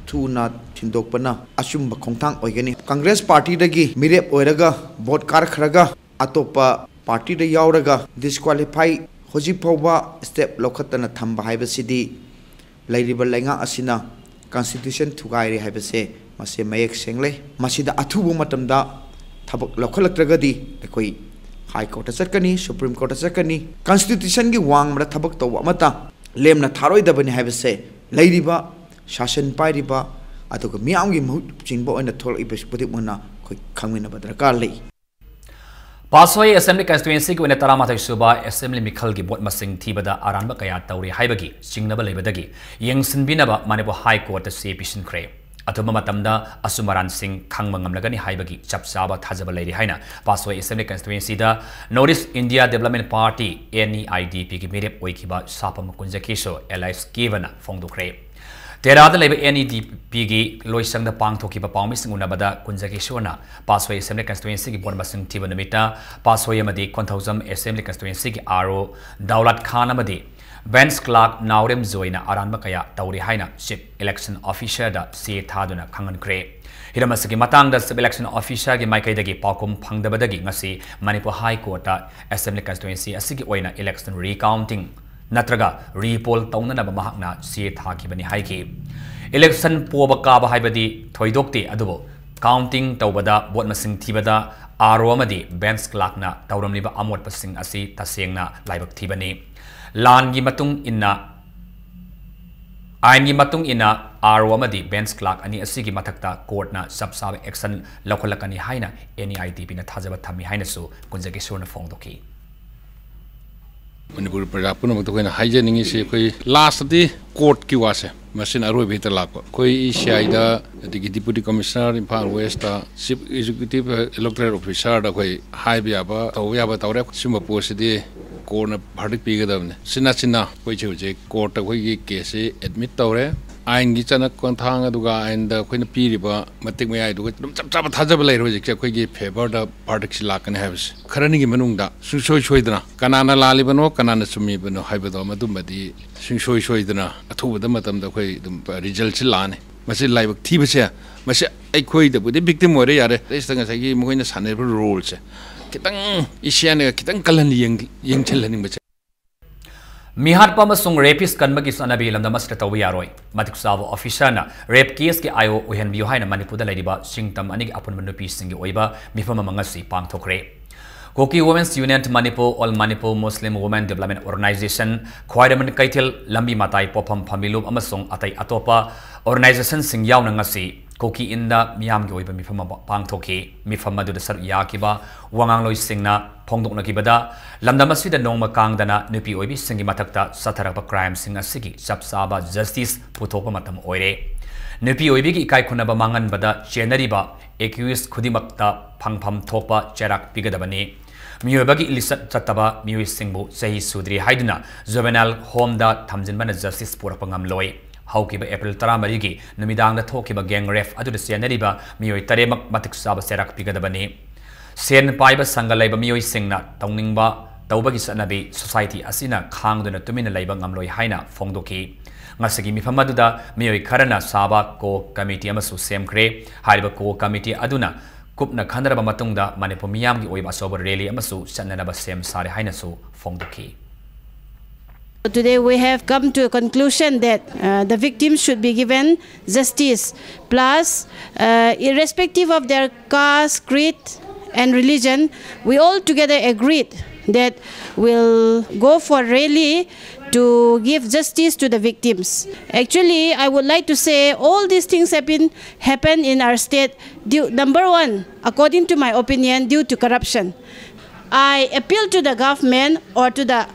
ꯊꯨꯅ ꯊꯤꯟꯗꯣꯛꯄꯅ ꯑꯆꯨꯝꯕ ꯈꯣꯡꯊꯥꯡ ꯑꯣꯏꯒꯅꯤ꯫ Congress Partyꯗꯒꯤ ꯃꯤꯔꯦꯞ ꯑꯣꯏꯔꯒ vote ꯀꯥꯔꯛꯈ꯭ꯔꯒ ꯑꯇꯣꯞꯄ partyꯗ ꯌꯥꯎꯔꯒ disqualify ꯍꯧꯖꯤꯛ ꯐꯥꯎꯕ step ꯂꯧꯈꯠꯇꯅ ꯊꯝꯕ ꯍꯥꯏꯕꯁꯤꯗꯤ ꯂꯩꯔꯤꯕ ꯂꯩꯉꯥꯛ ꯑꯁꯤꯅ Constitution ꯊꯨꯒꯥꯏꯔꯦ ꯍꯥꯏꯕꯁꯦ ꯃꯁꯤ ꯃꯌꯦꯛ ꯁꯦꯡꯂꯦ꯫ ꯃꯁꯤꯗ ꯑꯊꯨꯕ ꯃꯇꯝꯗ ꯊꯕꯛ ꯂꯧꯈꯠꯂꯛꯇ꯭ꯔꯒꯗꯤ ꯑꯩꯈꯣꯏ High Courtꯇ ꯆꯠꯀꯅꯤ, Supreme Courtꯇ ꯆꯠꯀꯅꯤ, Constitutionꯒꯤ ꯋꯥꯡꯃꯗ ꯊꯕꯛ ꯇꯧꯕ ꯑꯃꯠꯇ ꯂꯦꯝꯅ ꯊꯥꯔꯣꯏꯗꯕꯅꯤ ꯍꯥꯏꯕꯁꯦ ꯂꯩꯔꯤꯕ ꯁꯥꯁꯟ ꯄꯥꯏꯔꯤꯕ ꯑꯗꯨꯒ ꯃꯤꯌꯥꯝꯒꯤ ꯃꯍꯨꯠ ꯆꯤꯡꯕ ꯑꯣꯏꯅ ꯊꯣꯛꯂꯛꯏꯕ ꯈꯨꯗꯤꯡꯃꯛꯅ ꯑꯩꯈꯣꯏ ꯈꯪꯃꯤꯟꯅꯕ ꯗꯔꯀꯥꯔ ꯂꯩ꯫ ꯄꯥꯠꯁꯣꯏ Assembly Constituencyꯒꯤ ꯑꯣꯏꯅ ꯇꯔꯥꯃꯥꯊꯣꯏ ꯁꯨꯕ Assembly ꯃꯤꯈꯜꯒꯤ vote ꯃꯁꯤꯡ ꯊꯤꯕꯗ ꯑꯔꯥꯟꯕ ꯀꯌꯥ ꯇꯧꯔꯤ ꯍꯥꯏꯕꯒꯤ ꯆꯤꯡꯅꯕ ꯂꯩꯕꯗꯒꯤ ꯌꯦꯡꯁꯤꯟꯕꯤꯅꯕ ꯃꯅꯤꯄꯨꯔ High Courtꯇ ꯆꯦ ꯄꯤꯁꯤꯟꯈ꯭ꯔꯦ꯫ ꯑꯊꯨꯕ ꯃꯇꯝꯗ ꯑꯆꯨꯝ ꯑꯔꯥꯟꯁꯤꯡ ꯈꯪꯕ ꯉꯝꯂꯒꯅꯤ ꯍꯥꯏꯕꯒꯤ ꯆꯞ ꯆꯥꯕ ꯊꯥꯖꯕ ꯂꯩꯔꯤ ꯍꯥꯏꯅ ꯄꯥꯠꯁꯣꯏ Assembly Constituencyꯗ North East India Development Party, NEIDPꯒꯤ ꯃꯤꯔꯦꯞ ꯑꯣꯏꯈꯤꯕ ꯁꯥꯐꯝ ꯀꯨꯟꯖꯀꯤꯁꯣꯔ alias ꯀꯦꯕꯅ ꯐꯣꯡꯗꯣꯛꯈ꯭ꯔꯦ꯫ ꯇꯦꯔꯥꯗ ꯂꯩꯕ NEDPꯒꯤ ꯂꯣꯏꯁꯪꯗ ꯄꯥꯡꯊꯣꯛꯈꯤꯕ ꯄꯥꯎꯃꯤꯁꯤꯡ ꯎꯅꯕꯗ ꯀꯨꯟꯖꯀꯤꯁꯣꯔꯅ ꯄꯥꯠꯁꯣꯏ Assembly Constituencyꯒꯤ vote ꯃꯁꯤꯡ ꯊꯤꯕ ꯅꯨꯃꯤꯠꯇ ꯄꯥꯠꯁꯣꯏ ꯑꯃꯗꯤ ꯈꯣꯟꯊꯧꯖꯝ Assembly Constituencyꯒꯤ RO ꯗꯧꯂꯠ ꯈꯥꯟ ꯑꯃꯗꯤ bench clerk ꯅꯥꯎꯔꯦꯝ ꯖꯣꯏꯅ ꯑꯔꯥꯟꯕ ꯀꯌꯥ ꯇꯧꯔꯤ ꯍꯥꯏꯅ Chief Election Officerꯗ ꯆꯦ ꯊꯥꯗꯨꯅ ꯈꯪꯍꯟꯈ꯭ꯔꯦ꯫ ꯍꯤꯔꯝ ꯑꯁꯤꯒꯤ ꯃꯇꯥꯡꯗ Chief Election Officerꯒꯤ ꯃꯥꯏꯀꯩꯗꯒꯤ ꯄꯥꯎꯈꯨꯝ ꯐꯪꯗꯕꯗꯒꯤ ꯉꯁꯤ ꯃꯅꯤꯄꯨꯔ High Courtꯇ Assembly Constituency ꯑꯁꯤꯒꯤ ꯑꯣꯏꯅ election recounting ꯅꯠꯇ꯭ꯔꯒ repoll ꯇꯧꯅꯅꯕ ꯃꯍꯥꯛꯅ ꯆꯦ ꯊꯥꯈꯤꯕꯅꯤ ꯍꯥꯏꯈꯤ꯫ Election ꯄꯣꯕ ꯀꯥꯕ ꯍꯥꯏꯕꯗꯤ ꯊꯣꯏꯗꯣꯛꯇꯦ, ꯑꯗꯨꯕꯨ counting ꯇꯧꯕꯗ, vote ꯃꯁꯤꯡ ꯊꯤꯕꯗ RO ꯑꯃꯗꯤ bench clerkꯅ ꯇꯧꯔꯝꯂꯤꯕ ꯑꯃꯣꯠꯄꯁꯤꯡ ꯑꯁꯤ ꯇꯁꯦꯡꯅ ꯂꯥꯏꯕꯛ ꯊꯤꯕꯅꯤ꯫ ꯂꯥꯟꯒꯤ ꯃꯇꯨꯡ ꯏꯟꯅ, ꯑꯥꯏꯟꯒꯤ ꯃꯇꯨꯡ ꯏꯟꯅ RO ꯑꯃꯗꯤ bench clerk ꯑꯅꯤ ꯑꯁꯤꯒꯤ ꯃꯊꯛꯇ courtꯅ ꯆꯞ ꯆꯥꯕ action ꯂꯧꯈꯠꯂꯛꯀꯅꯤ ꯍꯥꯏꯅ NEIDPꯅ ꯊꯥꯖꯕ ꯊꯝꯃꯤ ꯍꯥꯏꯅꯁꯨ ꯀꯨꯟꯖꯀꯤꯁꯣꯔꯅ ꯐꯣꯡꯗꯣꯛꯈꯤ꯫ ꯃꯅꯤꯄꯨꯔ ꯄ꯭ꯔꯖꯥ ꯄꯨꯝꯅꯃꯛꯇ ꯑꯩꯈꯣꯏꯅ ꯍꯥꯏꯖꯅꯤꯡꯉꯤꯁꯤ, ꯑꯩꯈꯣꯏ lastꯇꯗꯤ courtꯀꯤ ꯋꯥꯁꯦ, ꯃꯁꯤꯅ ꯑꯔꯣꯏꯕ ꯍꯦꯛꯇ ꯂꯥꯛꯄ꯫ ꯑꯩꯈꯣꯏ ECIꯗ, ꯑꯗꯒꯤ Deputy Commissioner Imphal Westꯇ, Chief Executive Electoral Officerꯗ ꯑꯩꯈꯣꯏ ꯍꯥꯏꯕ ꯌꯥꯕ, ꯇꯧꯕ ꯌꯥꯕ ꯇꯧꯔꯦ꯫ ꯁꯤꯒꯨꯝꯕ ꯄꯣꯠꯁꯤꯗꯤ courtꯅ verdict ꯄꯤꯒꯗꯕꯅꯤ꯫ ꯁꯤꯅ, ꯁꯤꯅ ꯑꯩꯈꯣꯏꯁꯦ ꯍꯧꯖꯤꯛ courtꯇ ꯑꯩꯈꯣꯏꯒꯤ caseꯁꯤ admit ꯇꯧꯔꯦ꯫ ꯑꯥꯏꯟꯒꯤ ꯆꯠꯅ ꯈꯣꯡꯊꯥꯡ ꯑꯗꯨꯒ ꯑꯥꯏꯟꯗ ꯑꯩꯈꯣꯏꯅ ꯄꯤꯔꯤꯕ ꯃꯇꯤꯛ ꯃꯌꯥꯏꯗꯨꯒ ꯑꯗꯨꯝ ꯆꯞ ꯆꯥꯕ ꯊꯥꯖꯕ ꯂꯩꯔꯦ꯫ ꯍꯧꯖꯤꯛꯁꯦ ꯑꯩꯈꯣꯏꯒꯤ ꯐꯦꯚꯔꯗ ꯚꯥꯔꯗꯤꯛꯁꯤ ꯂꯥꯛꯀꯅꯤ ꯍꯥꯏꯕꯁꯦ꯫ ꯈꯔꯅꯤꯒꯤ ꯃꯅꯨꯡꯗ ꯁꯨꯡꯁꯣꯏ ꯁꯣꯏꯗꯅ ꯀꯅꯥꯅ ꯂꯥꯜꯂꯤꯕꯅꯣ, ꯀꯅꯥꯅ ꯆꯨꯝꯃꯤꯕꯅꯣ ꯍꯥꯏꯕꯗꯣ, ꯃꯗꯨꯃꯗꯤ ꯁꯨꯡꯁꯣꯏ ꯁꯣꯏꯗꯅ ꯑꯊꯨꯕꯗ ꯃꯇꯝꯗ ꯑꯩꯈꯣꯏ ꯑꯗꯨꯝ ꯔꯤꯖꯜꯠꯁꯤ ꯂꯥꯛꯑꯅꯤ꯫ ꯃꯁꯤ ꯂꯥꯏꯕꯛ ꯊꯤꯕꯁꯦ, ꯃꯁꯤ ꯑꯩꯈꯣꯏꯗꯕꯨꯗꯤ ꯚꯤꯛꯇꯤꯝ ꯑꯣꯏꯔꯦ, ꯌꯥꯔꯦ꯫ ꯁꯤꯗ ꯉꯁꯥꯏꯒꯤ ꯃꯈꯣꯏꯅ ꯁꯥꯟꯅꯔꯤꯕ ꯔꯣꯜꯁꯦ ꯈꯤꯇꯪ ꯏꯁꯤꯌꯥꯟꯅ ꯈꯤꯇꯪ ꯀꯜꯍꯟ ꯌꯦꯡ-, ꯌꯦꯡꯁꯤꯜꯍꯟꯅꯤꯡꯕꯁꯦ꯫ ꯃꯤꯍꯥꯠꯄ ꯑꯃꯁꯨꯡ ꯔꯦꯄꯤꯁ ꯀꯟꯕꯒꯤ ꯆꯠꯅꯕꯤ ꯂꯝꯗꯝ ꯑꯁꯤꯗ ꯇꯧꯕ ꯌꯥꯔꯣꯏ꯫ ꯃꯇꯤꯛ ꯆꯥꯕ ꯑꯣꯐꯤꯁꯥꯔꯅ ꯔꯦꯞ ꯀꯦꯁꯀꯤ ꯑꯥꯏ ꯑꯣ ꯑꯣꯏꯍꯟꯕꯤꯌꯨ ꯍꯥꯏꯅ ꯃꯅꯤꯄꯨꯔꯗ ꯂꯩꯔꯤꯕ ꯆꯤꯡꯇꯝ ꯑꯅꯤꯒꯤ ꯑꯄꯨꯟꯕ ꯅꯨꯄꯤꯁꯤꯡꯒꯤ ꯑꯣꯏꯕ ꯃꯤꯐꯝ ꯑꯃ ꯉꯁꯤ ꯄꯥꯡꯊꯣꯛꯈ꯭ꯔꯦ꯫ Kuki Women's Union Manipur, All Manipur Muslim Women Development Organization, ꯈ꯭ꯋꯥꯏꯔꯝꯕꯟ ꯀꯩꯊꯦꯜ, ꯂꯝꯕꯤ ꯃꯇꯥꯏ ꯄꯣꯠꯐꯝ ꯐꯝꯕꯤ ꯂꯨꯞ ꯑꯃꯁꯨꯡ ꯑꯇꯩ ꯑꯇꯣꯞꯄ ꯑꯣꯔꯒꯅꯥꯏꯖꯦꯁꯟꯁꯤꯡ ꯌꯥꯎꯅ ꯉꯁꯤ ꯀꯨꯀꯤ ꯏꯟꯗ ꯃꯤꯌꯥꯝꯒꯤ ꯑꯣꯏꯕ ꯃꯤꯐꯝ ꯑꯃ ꯄꯥꯡꯊꯣꯛꯈꯤ꯫ ꯃꯤꯐꯝ ꯑꯗꯨꯗ ꯁꯔꯨꯛ ꯌꯥꯈꯤꯕ ꯋꯥꯉꯥꯡꯂꯣꯏꯁꯤꯡꯅ ꯐꯣꯡꯗꯣꯛꯅꯈꯤꯕꯗ, ꯂꯝꯗꯝ ꯑꯁꯤꯗ ꯅꯣꯡꯃ ꯀꯥꯡꯗꯅ ꯅꯨꯄꯤ ꯑꯣꯏꯕꯤꯁꯤꯡꯒꯤ ꯃꯊꯛꯇ ꯆꯠꯊꯔꯛꯄ ꯀ꯭ꯔꯥꯏꯝꯁꯤꯡ ꯑꯁꯤꯒꯤ ꯆꯞ ꯆꯥꯕ ꯖꯁꯇꯤꯁ ꯄꯨꯊꯣꯛꯄ ꯃꯇꯝ ꯑꯣꯏꯔꯦ꯫ ꯅꯨꯄꯤ ꯑꯣꯏꯕꯤꯒꯤ ꯏꯀꯥꯏ ꯈꯨꯝꯅꯕ ꯃꯥꯡꯍꯟꯕꯗ ꯆꯦꯟꯅꯔꯤꯕ ꯑꯦꯀ꯭ꯌꯨꯁ ꯈꯨꯗꯤꯡꯃꯛꯇ ꯐꯪꯐꯝ ꯊꯣꯛꯄ ꯆꯩꯔꯥꯛ ꯄꯤꯒꯗꯕꯅꯤ꯫ ꯃꯤꯑꯣꯏꯕꯒꯤ ꯏꯂꯤꯆꯠ ꯆꯠꯇꯕ ꯃꯤꯑꯣꯏꯁꯤꯡꯕꯨ ꯆꯍꯤ ꯁꯨꯗ꯭ꯔꯤ ꯍꯥꯏꯗꯨꯅ ꯖꯨꯚꯦꯅꯥꯏꯜ ꯍꯣꯝꯗ ꯊꯝꯖꯤꯟꯕꯅ ꯖꯁꯇꯤꯁ ꯄꯨꯔꯛꯄ ꯉꯝꯂꯣꯏ꯫ ꯍꯧꯈꯤꯕ ꯑꯦꯄ꯭ꯔꯤꯜ ꯇꯔꯥꯃꯔꯤꯒꯤ ꯅꯨꯃꯤꯗꯥꯡꯗ ꯊꯣꯛꯈꯤꯕ ꯒꯦꯡ ꯔꯦꯞ ꯑꯗꯨꯗ ꯆꯦꯟꯅꯔꯤꯕ ꯃꯤꯑꯣꯏ ꯇꯔꯦꯠꯃꯛ ꯃꯇꯤꯛ ꯆꯥꯕ ꯆꯩꯔꯥꯛ ꯄꯤꯒꯗꯕꯅꯤ꯫ ꯁꯦꯟ ꯄꯥꯏꯕ ꯁꯪꯒ ꯂꯩꯕ ꯃꯤꯑꯣꯏꯁꯤꯡꯅ ꯇꯧꯅꯤꯡꯕ ꯇꯧꯕꯒꯤ ꯆꯠꯅꯕꯤ ꯁꯣꯁꯥꯏꯇꯤ ꯑꯁꯤꯅ ꯈꯥꯡꯗꯨꯅ ꯇꯨꯃꯤꯟꯅ ꯂꯩꯕ ꯉꯝꯂꯣꯏ ꯍꯥꯏꯅ ꯐꯣꯡꯗꯣꯛꯈꯤ꯫ ꯉꯁꯤꯒꯤ ꯃꯤꯐꯝ ꯑꯗꯨꯗ ꯃꯤꯑꯣꯏ ꯈꯔꯅ ꯁꯥꯕ ꯀꯣ ꯀꯃꯤꯇꯤ ꯑꯃꯁꯨ ꯁꯦꯝꯈ꯭ꯔꯦ꯫ ꯍꯥꯏꯔꯤꯕ ꯀꯣ ꯀꯃꯤꯇꯤ ꯑꯗꯨꯅ ꯀꯨꯞꯅ ꯈꯟꯅꯔꯕ ꯃꯇꯨꯡꯗ ꯃꯅꯤꯄꯨꯔ ꯃꯤꯌꯥꯝꯒꯤ ꯑꯣꯏꯕ ꯑꯆꯧꯕ ꯔꯦꯂꯤ ꯑꯃꯁꯨ ꯆꯠꯅꯅꯕ ꯁꯦꯝ ꯁꯥꯔꯦ ꯍꯥꯏꯅꯁꯨ ꯐꯣꯡꯗꯣꯛꯈꯤ꯫ Today we have come to a conclusion that uh, the victims should be given justice. Plus, uh, irrespective of their caste, creed, and religion, we all together agreed that we'll go for rally to give justice to the victims. Actually, I would like to say all these things have been happened in our state due, number one, according to my opinion, due to corruption. I appeal to the government or to the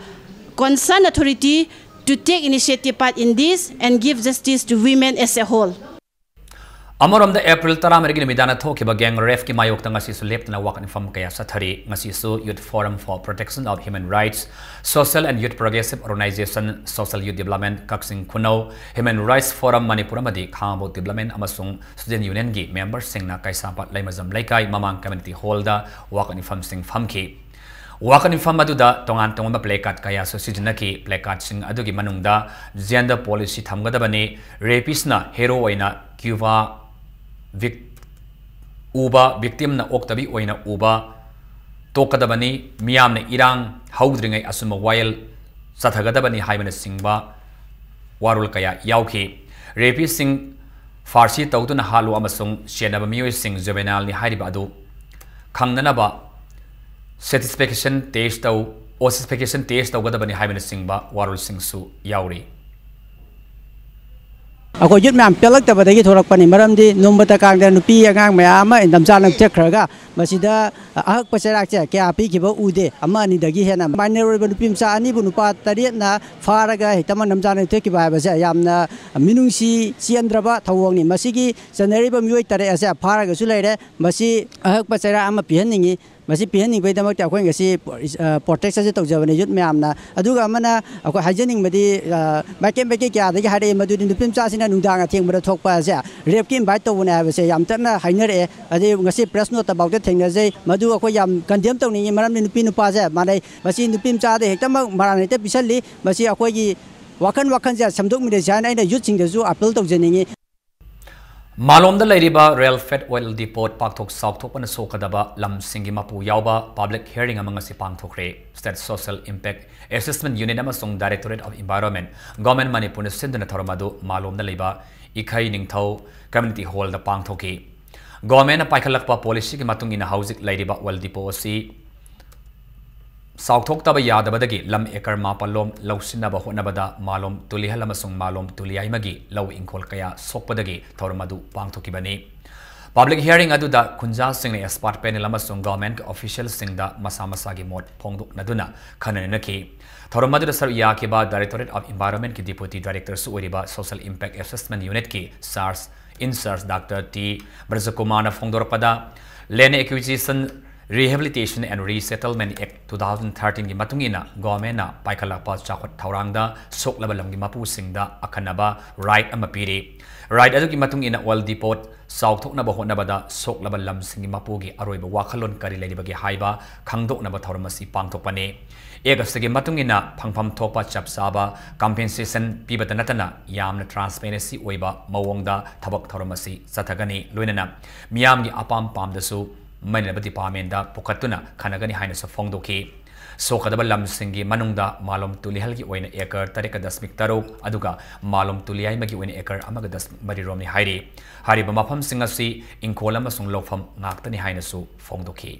concerned authority to take initiative part in this and give justice to women as a whole. ꯑꯃꯔꯣꯝꯗ, April ꯇꯔꯥꯃꯔꯤꯒꯤ ꯅꯨꯃꯤꯗꯥꯡꯗ ꯊꯣꯛꯈꯤꯕ gang rape ꯀꯤ ꯃꯥꯌꯣꯛꯇ ꯉꯁꯤꯁꯨ ꯂꯦꯞꯇꯅ ꯋꯥꯀꯠ ꯃꯤꯐꯝ ꯀꯌꯥ ꯆꯠꯊꯔꯤ꯫ ꯉꯁꯤꯁꯨ Youth Forum for Protection of Human Rights, Social and Youth Progressive Organization, Social Youth Development Kakching ꯈꯨꯅꯧ, Human Rights Forum Manipur ꯑꯃꯗꯤ ꯈꯥꯉꯕꯣꯛ Development ꯑꯃꯁꯨꯡ Student Union ꯒꯤ member ꯁꯤꯡꯅ ꯀꯩꯁꯥꯝꯄꯥꯠ ꯂꯩꯃꯖꯝ ꯂꯩꯀꯥꯏ ꯃꯃꯥꯡ community hall ꯗ ꯋꯥꯀꯠ ꯃꯤꯐꯝꯁꯤꯡ ꯐꯝꯈꯤ꯫ ꯋꯥꯀꯠ ꯃꯤꯐꯝ ꯑꯗꯨꯗ ꯇꯣꯉꯥꯟ ꯇꯣꯉꯥꯟꯕ placard ꯀꯌꯥꯁꯨ ꯁꯤꯖꯤꯟꯅꯈꯤ꯫ Placard ꯁꯤꯡ ꯑꯗꯨꯒꯤ ꯃꯅꯨꯡꯗ gender policy ꯊꯝꯒꯗꯕꯅꯤ, rapist ꯅ hero ꯑꯣꯏꯅ ꯀ꯭ꯌꯨꯕꯥ ꯚꯤꯛ-, ꯎꯕ, victim ꯅ ꯑꯣꯛꯇꯕꯤ ꯑꯣꯏꯅ ꯎꯕ ꯇꯣꯛꯀꯗꯕꯅꯤ, ꯃꯤꯌꯥꯝꯅ ꯏꯔꯥꯡ ꯍꯧꯗ꯭ꯔꯤꯉꯩ ꯑꯆꯨꯝꯕ ꯋꯥꯌꯦꯜ ꯆꯠꯊꯒꯗꯕꯅꯤ ꯍꯥꯏꯕꯅꯆꯤꯡꯕ ꯋꯥꯔꯣꯜ ꯀꯌꯥ ꯌꯥꯎꯈꯤ꯫ Rapist ꯁꯤꯡ ꯐꯥꯔꯁꯤ ꯇꯧꯗꯨꯅ ꯍꯥꯠꯂꯨ ꯑꯃꯁꯨꯡ ꯆꯦꯟꯅꯕ ꯃꯤꯑꯣꯏꯁꯤꯡ juvenile ꯅꯤ ꯍꯥꯏꯔꯤꯕ ꯑꯗꯨ ꯈꯪꯅꯅꯕ satisfaction test ꯇꯧ, ossification test ꯇꯧꯒꯗꯕꯅꯤ ꯍꯥꯏꯕꯅꯆꯤꯡꯕ ꯋꯥꯔꯣꯜꯁꯤꯡꯁꯨ ꯌꯥꯎꯔꯤ꯫ ꯑꯩꯈꯣꯏ youth ꯃꯌꯥꯝ ꯄꯦꯜꯂꯛꯇꯕꯗꯒꯤ ꯊꯣꯛꯂꯛꯄꯅꯤ꯫ ꯃꯔꯝꯗꯤ ꯅꯣꯡꯃꯇ ꯀꯥꯡꯗ ꯅꯨꯄꯤ ꯑꯉꯥꯡ ꯃꯌꯥꯝ ꯑꯃ ꯏꯟꯗꯝꯆꯥ ꯅꯝꯊꯈ꯭ꯔꯒ ꯃꯁꯤꯗ ꯑꯍꯛꯄ ꯆꯩꯔꯥꯛꯁꯦ ꯀꯌꯥ ꯄꯤꯈꯤꯕ ꯎꯗꯦ꯫ ꯑꯃ ꯑꯅꯤꯗꯒꯤ ꯍꯦꯟꯅ minor ꯑꯣꯏꯕ ꯅꯨꯄꯤ ꯃꯆꯥ ꯑꯅꯤꯕꯨ ꯅꯨꯄꯥ ꯇꯔꯦꯠꯅ ꯐꯥꯔꯒ ꯍꯦꯛꯇꯃꯛ ꯅꯝꯊꯥꯛ ꯅꯝꯊꯈꯤꯕ ꯍꯥꯏꯕꯁꯦ ꯌꯥꯝꯅ ꯃꯤꯅꯨꯡꯁꯤ ꯆꯦꯟꯗ꯭ꯔꯕ ꯊꯧꯑꯣꯡꯅꯤ꯫ ꯃꯁꯤꯒꯤ ꯆꯦꯟꯅꯔꯤꯕ ꯃꯤꯑꯣꯏ ꯇꯔꯦꯠ ꯑꯁꯦ ꯐꯥꯔꯒꯁꯨ ꯂꯩꯔꯦ꯫ ꯃꯁꯤ ꯑꯍꯛꯄ ꯆꯩꯔꯥꯛ ꯑꯃ ꯄꯤꯍꯟꯅꯤꯡꯉꯤ꯫ ꯃꯁꯤ ꯄꯤꯍꯟꯅꯤꯡꯕꯒꯤꯗꯃꯛꯇ ꯑꯩꯈꯣꯏ ꯉꯁꯤ, ꯑ, protest ꯑꯁꯤ ꯇꯧꯖꯕꯅꯤ youth ꯃꯌꯥꯝꯅ꯫ ꯑꯗꯨꯒ ꯑꯃꯅ ꯑꯩꯈꯣꯏ ꯍꯥꯏꯖꯅꯤꯡꯕꯗꯤ, ꯑ, ꯃꯥꯏꯀꯩ ꯃꯥꯏꯀꯩ ꯀꯌꯥꯗꯒꯤ ꯍꯥꯏꯔꯛꯏ ꯃꯗꯨꯗꯤ ꯅꯨꯄꯤ ꯃꯆꯥꯁꯤꯅ ꯅꯨꯡꯗꯥꯡ ꯑꯊꯦꯡꯕꯗ ꯊꯣꯛꯄ ꯑꯁꯦ rape ꯀꯤ invite ꯇꯧꯕꯅꯦ ꯍꯥꯏꯕꯁꯦ ꯌꯥꯝ ꯀꯟꯅ ꯍꯥꯏꯅꯔꯛꯑꯦ꯫ ꯑꯗꯩ ꯉꯁꯤ press note ꯇ ꯐꯥꯎꯗ ꯊꯦꯡꯅꯖꯩ꯫ ꯃꯗꯨ ꯑꯩꯈꯣꯏ ꯌꯥꯝ condemn ꯇꯧꯅꯤꯡꯉꯤ꯫ ꯃꯔꯝꯗꯤ ꯅꯨꯄꯤ ꯅꯨꯄꯥꯁꯦ ꯃꯥꯟꯅꯩ꯫ ꯃꯁꯤ ꯅꯨꯄꯤ ꯃꯆꯥꯗ ꯍꯦꯛꯇꯃꯛ ꯃꯔꯥꯜ ꯍꯦꯛꯇ ꯄꯤꯁꯜꯂꯤ꯫ ꯃꯁꯤ ꯑꯩꯈꯣꯏꯒꯤ ꯋꯥꯈꯜ, ꯋꯥꯈꯜꯁꯦ ꯁꯦꯝꯗꯣꯛꯃꯤꯟꯅꯁꯤ ꯍꯥꯏꯅ ꯑꯩꯅ youth ꯁꯤꯡꯗꯁꯨ appeal ꯇꯧꯖꯅꯤꯡꯉꯤ꯫ ꯃꯥꯂꯣꯝꯗ ꯂꯩꯔꯤꯕ Rail Freight Oil Depot ꯄꯥꯛꯊꯣꯛ ꯆꯥꯎꯊꯣꯛꯄꯅ ꯁꯣꯛꯀꯗꯕ ꯂꯝꯁꯤꯡꯒꯤ ꯃꯄꯨ ꯌꯥꯎꯕ public hearing ꯑꯃ ꯉꯁꯤ ꯄꯥꯡꯊꯣꯛꯈ꯭ꯔꯦ꯫ State Social Impact Assessment Unit ꯑꯃꯁꯨꯡ Directorate of Environment, Government ꯃꯅꯤꯄꯨꯔꯅ ꯁꯤꯟꯗꯨꯅ ꯊꯧꯔꯝ ꯑꯗꯨ ꯃꯥꯂꯣꯝꯗ ꯂꯩꯕ ꯏꯈꯩ ꯅꯤꯡꯊꯧ Community Hall ꯗ ꯄꯥꯡꯊꯣꯛꯈꯤ꯫ Government ꯅ ꯄꯥꯏꯈꯠꯂꯛꯄ policy ꯒꯤ ꯃꯇꯨꯡ ꯏꯟꯅ ꯍꯧꯖꯤꯛ ꯂꯩꯔꯤꯕ oil depot ꯑꯁꯤ ꯆꯥꯎꯊꯣꯛꯇꯕ ꯌꯥꯗꯕꯗꯒꯤ ꯂꯝ acre ꯃꯥꯄꯜ ꯂꯣꯝ ꯂꯧꯁꯤꯟꯅꯕ ꯍꯣꯠꯅꯕꯗ ꯃꯥꯂꯣꯝ ꯇꯨꯂꯤꯍꯜ ꯑꯃꯁꯨꯡ ꯃꯥꯂꯣꯝ ꯇꯨꯂꯤꯌꯥꯏꯃꯒꯤ ꯂꯧ ꯏꯪꯈꯣꯜ ꯀꯌꯥ ꯁꯣꯛꯄꯗꯒꯤ ꯊꯧꯔꯝ ꯑꯗꯨ ꯄꯥꯡꯊꯣꯛꯈꯤꯕꯅꯤ꯫ Public hearing ꯑꯗꯨꯗ ꯈꯨꯟꯖꯥꯁꯤꯡꯅ expert panel ꯑꯃꯁꯨꯡ government officialꯁꯤꯡꯗ ꯃꯁꯥ ꯃꯁꯥꯒꯤ ꯃꯣꯠ ꯐꯣꯡꯗꯣꯛꯅꯗꯨꯅ ꯈꯟꯅ ꯅꯩꯅꯈꯤ꯫ ꯊꯧꯔꯝ ꯑꯗꯨꯗ ꯁꯔꯨꯛ ꯌꯥꯈꯤꯕ Directorate of Environmentꯀꯤ Deputy Directorꯁꯨ ꯑꯣꯏꯔꯤꯕ Social Impact Assessment Unitꯀꯤ charge in charge Doctor T ꯕ꯭ꯔꯖꯀꯨꯃꯥꯔꯅ ꯐꯣꯡꯗꯣꯔꯛꯄꯗ, Land Acquisition, Rehabilitation and Resettlement Act two thousand thirteenꯒꯤ ꯃꯇꯨꯡ ꯏꯟꯅ governmentꯅ ꯄꯥꯏꯈꯠꯂꯛꯄ ꯆꯥꯎꯈꯠ ꯊꯧꯔꯥꯡꯗ ꯁꯣꯛꯂꯕ ꯂꯝꯒꯤ ꯃꯄꯨꯁꯤꯡꯗ ꯑꯈꯟꯅꯕ right ꯑꯃ ꯄꯤꯔꯤ꯫ Right ꯑꯗꯨꯒꯤ ꯃꯇꯨꯡ ꯏꯟꯅ oil depot ꯆꯥꯎꯊꯣꯛꯅꯕ ꯍꯣꯠꯅꯕꯗ ꯁꯣꯛꯂꯕ ꯂꯝꯁꯤꯡꯒꯤ ꯃꯄꯨꯒꯤ ꯑꯔꯣꯏꯕ ꯋꯥꯈꯜꯂꯣꯟ ꯀꯔꯤ ꯂꯩꯔꯤꯕꯒꯦ ꯍꯥꯏꯕ ꯈꯪꯗꯣꯛꯅꯕ ꯊꯧꯔꯝ ꯑꯁꯤ ꯄꯥꯡꯊꯣꯛꯄꯅꯤ꯫ Act ꯑꯁꯤꯒꯤ ꯃꯇꯨꯡ ꯏꯟꯅ ꯐꯪꯐꯝ ꯊꯣꯛꯄ ꯆꯞ ꯆꯥꯕ compensation ꯄꯤꯕꯇ ꯅꯠꯇꯅ ꯌꯥꯝꯅ transparency ꯑꯣꯏꯕ ꯃꯑꯣꯡꯗ ꯊꯕꯛ ꯊꯧꯔꯝ ꯑꯁꯤ ꯆꯠꯊꯒꯅꯤ꯫ ꯂꯣꯏꯅꯅ ꯃꯤꯌꯥꯝꯒꯤ ꯑꯄꯥꯝ ꯄꯥꯝꯗꯁꯨ ꯃꯅꯤꯅꯕ departmentꯇ ꯄꯨꯈꯠꯇꯨꯅ ꯈꯟꯅꯒꯅꯤ ꯍꯥꯏꯅꯁꯨ ꯐꯣꯡꯗꯣꯛꯈꯤ꯫ ꯁꯣꯛꯀꯗꯕ ꯂꯝꯁꯤꯡꯒꯤ ꯃꯅꯨꯡꯗ ꯃꯥꯂꯣꯝ ꯇꯨꯂꯤꯍꯜꯒꯤ ꯑꯣꯏꯅ acre ꯇꯔꯦꯠꯀ ꯗꯁꯃꯤꯛ ꯇꯔꯨꯛ, ꯑꯗꯨꯒ ꯃꯥꯂꯣꯝ ꯇꯨꯂꯤꯌꯥꯏꯃꯒꯤ ꯑꯣꯏꯅ acre ꯑꯃꯒ ꯗꯁꯃꯤꯛ ꯃꯔꯤ ꯔꯣꯝꯅꯤ ꯍꯥꯏꯔꯤ꯫ ꯍꯥꯏꯔꯤꯕ ꯃꯐꯝꯁꯤꯡ ꯑꯁꯤ ꯏꯪꯈꯣꯜ ꯑꯃꯁꯨꯡ ꯂꯧꯐꯝ ꯉꯥꯛꯇꯅꯤ ꯍꯥꯏꯅꯁꯨ ꯐꯣꯡꯗꯣꯛꯈꯤ꯫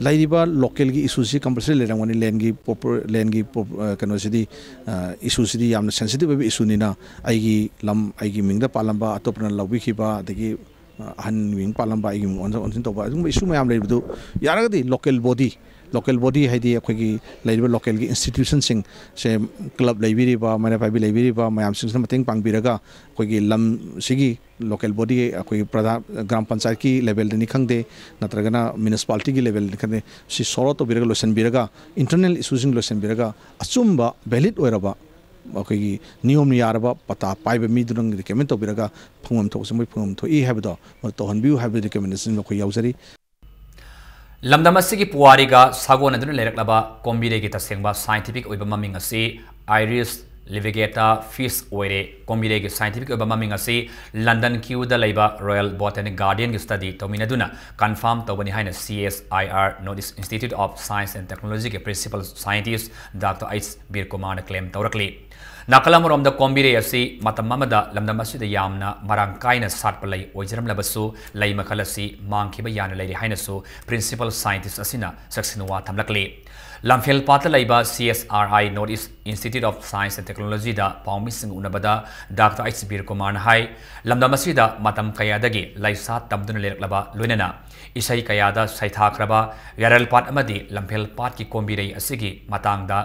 ꯂꯩꯔꯤꯕ localꯒꯤ issueꯁꯤ compulsory ꯂꯩꯔꯝꯒꯅꯤ꯫ Landꯒꯤ proper, landꯒꯤ prop-, ꯑ, ꯀꯩꯅꯣꯁꯤꯗꯤ, ꯑ, issueꯁꯤꯗꯤ ꯌꯥꯝꯅ sensitive ꯑꯣꯏꯕ issueꯅꯤꯅ ꯑꯩꯒꯤ ꯂꯝ ꯑꯩꯒꯤ ꯃꯤꯡꯗ ꯄꯥꯜꯂꯝꯕ, ꯑꯇꯣꯞꯄꯅ ꯂꯧꯕꯤꯈꯤꯕ, ꯑꯗꯒꯤ, ꯑ, ꯑꯍꯟ ꯃꯤꯡ ꯄꯥꯜꯂꯝꯕ, ꯑꯩꯒꯤ ꯃꯤꯡ ꯑꯣꯟꯊꯣꯛ ꯑꯣꯟꯁꯤꯟ ꯇꯧꯕ, ꯑꯗꯨꯒꯨꯝꯕ issue ꯃꯌꯥꯝ ꯂꯩꯕꯗꯨ ꯌꯥꯔꯒꯗꯤ local body, local body ꯍꯥꯏꯗꯤ ꯑꯩꯈꯣꯏꯒꯤ ꯂꯩꯔꯤꯕ localꯒꯤ institutionꯁꯤꯡꯁꯦ, club ꯂꯩꯕꯤꯔꯤꯕ, ꯃꯩꯔꯥ ꯄꯥꯏꯕꯤ ꯂꯩꯕꯤꯔꯤꯕ ꯃꯌꯥꯝꯁꯤꯡꯁꯤꯅ ꯃꯇꯦꯡ ꯄꯥꯡꯕꯤꯔꯒ ꯑꯩꯈꯣꯏꯒꯤ ꯂꯝꯁꯤꯒꯤ local body, ꯑꯩꯈꯣꯏꯒꯤ ꯄ꯭ꯔꯙꯥꯟ, ꯒ꯭ꯔꯥꯝ ꯄꯟꯆꯥꯌꯠꯀꯤ levelꯗꯅꯤ ꯈꯪꯗꯦ, ꯅꯠꯇ꯭ꯔꯒꯅ municipalityꯒꯤ levelꯗꯅꯤ ꯈꯪꯗꯦ, ꯁꯤ sort out ꯇꯧꯕꯤꯔꯒ ꯂꯣꯏꯁꯤꯟꯕꯤꯔꯒ, internal issueꯁꯤꯡ ꯂꯣꯏꯁꯤꯟꯕꯤꯔꯒ, ꯑꯆꯨꯝꯕ valid ꯑꯣꯏꯔꯕ ꯑꯩꯈꯣꯏꯒꯤ ꯅꯤꯌꯣꯝꯅ ꯌꯥꯔꯕ ꯄꯇꯥ ꯄꯥꯏꯕ ꯃꯤꯗꯨꯅ recommend ꯇꯧꯕꯤꯔꯒ ꯐꯪꯐꯝ ꯊꯣꯛꯄꯁꯦ ꯃꯣꯏ ꯐꯪꯐꯝ ꯊꯣꯛꯏ ꯍꯥꯏꯕꯗꯣ ꯃꯗꯨ ꯇꯧꯍꯟꯕꯤꯌꯨ ꯍꯥꯏꯕꯒꯤ recommendation ꯑꯩꯈꯣꯏ ꯌꯥꯎꯖꯔꯤ꯫ ꯂꯝꯗꯝ ꯑꯁꯤꯒꯤ ꯄꯨꯋꯥꯔꯤꯒ ꯁꯥꯒꯣꯟꯅꯗꯨꯅ ꯂꯩꯔꯛꯂꯕ ꯀꯣꯝꯕꯤꯔꯩꯒꯤ ꯇꯁꯦꯡꯕ scientific ꯑꯣꯏꯕ ꯃꯃꯤꯡ ꯑꯁꯤ Iris ligata fish ꯑꯣꯏꯔꯦ꯫ ꯀꯣꯝꯕꯤꯔꯩꯒꯤ scientific ꯑꯣꯏꯕ ꯃꯃꯤꯡ ꯑꯁꯤ London Kewꯗ ꯂꯩꯕ Royal Botanic Gardenꯒꯤ study ꯇꯧꯃꯤꯟꯅꯗꯨꯅ confirm ꯇꯧꯕꯅꯤ ꯍꯥꯏꯅ C S I R, North East Institute of Science and Technologyꯒꯤ principal scientist Doctor H ꯕꯤꯔ ꯀꯨꯃꯥꯔꯅ claim ꯇꯧꯔꯛꯂꯤ꯫ ꯅꯥꯀꯜ ꯑꯃꯔꯣꯝꯗ ꯀꯣꯝꯕꯤꯔꯩ ꯑꯁꯤ ꯃꯇꯝ ꯑꯃꯗ ꯂꯝꯗꯝ ꯑꯁꯤꯗ ꯌꯥꯝꯅ ꯃꯔꯥꯡ ꯀꯥꯏꯅ ꯁꯥꯠꯄ ꯂꯩ ꯑꯣꯏꯖꯔꯝꯂꯕꯁꯨ, ꯂꯩ ꯃꯈꯜ ꯑꯁꯤ ꯃꯥꯡꯈꯤꯕ ꯌꯥꯅ ꯂꯩꯔꯦ ꯍꯥꯏꯅꯁꯨ principal scientist ꯑꯁꯤꯅ ꯆꯦꯛꯁꯤꯟ ꯋꯥ ꯊꯝꯂꯛꯂꯤ꯫ ꯂꯝꯐꯦꯜꯄꯥꯠꯇ ꯂꯩꯕ C S R I, North East Institute of Science and Technology ꯗ ꯄꯥꯎꯃꯤꯁꯤꯡꯒ ꯎꯅꯕꯗ ꯗꯥꯛꯇꯔ ꯑꯩꯆ ꯕꯤꯔ ꯀꯨꯃꯥꯔꯅ ꯍꯥꯏ, ꯂꯝꯗꯝ ꯑꯁꯤꯗ ꯃꯇꯝ ꯀꯌꯥꯗꯒꯤ ꯂꯩꯁꯥ ꯇꯝꯗꯨꯅ ꯂꯩꯔꯛꯂꯕ, ꯂꯣꯏꯅꯅ ꯏꯁꯩ ꯀꯌꯥꯗ ꯁꯩꯊꯥꯈ꯭ꯔꯕ ꯌꯥꯔꯦꯜꯄꯥꯠ ꯑꯃꯗꯤ ꯂꯝꯐꯦꯜꯄꯥꯠꯀꯤ ꯀꯣꯝꯕꯤꯔꯩ ꯑꯁꯤꯒꯤ ꯃꯇꯥꯡꯗ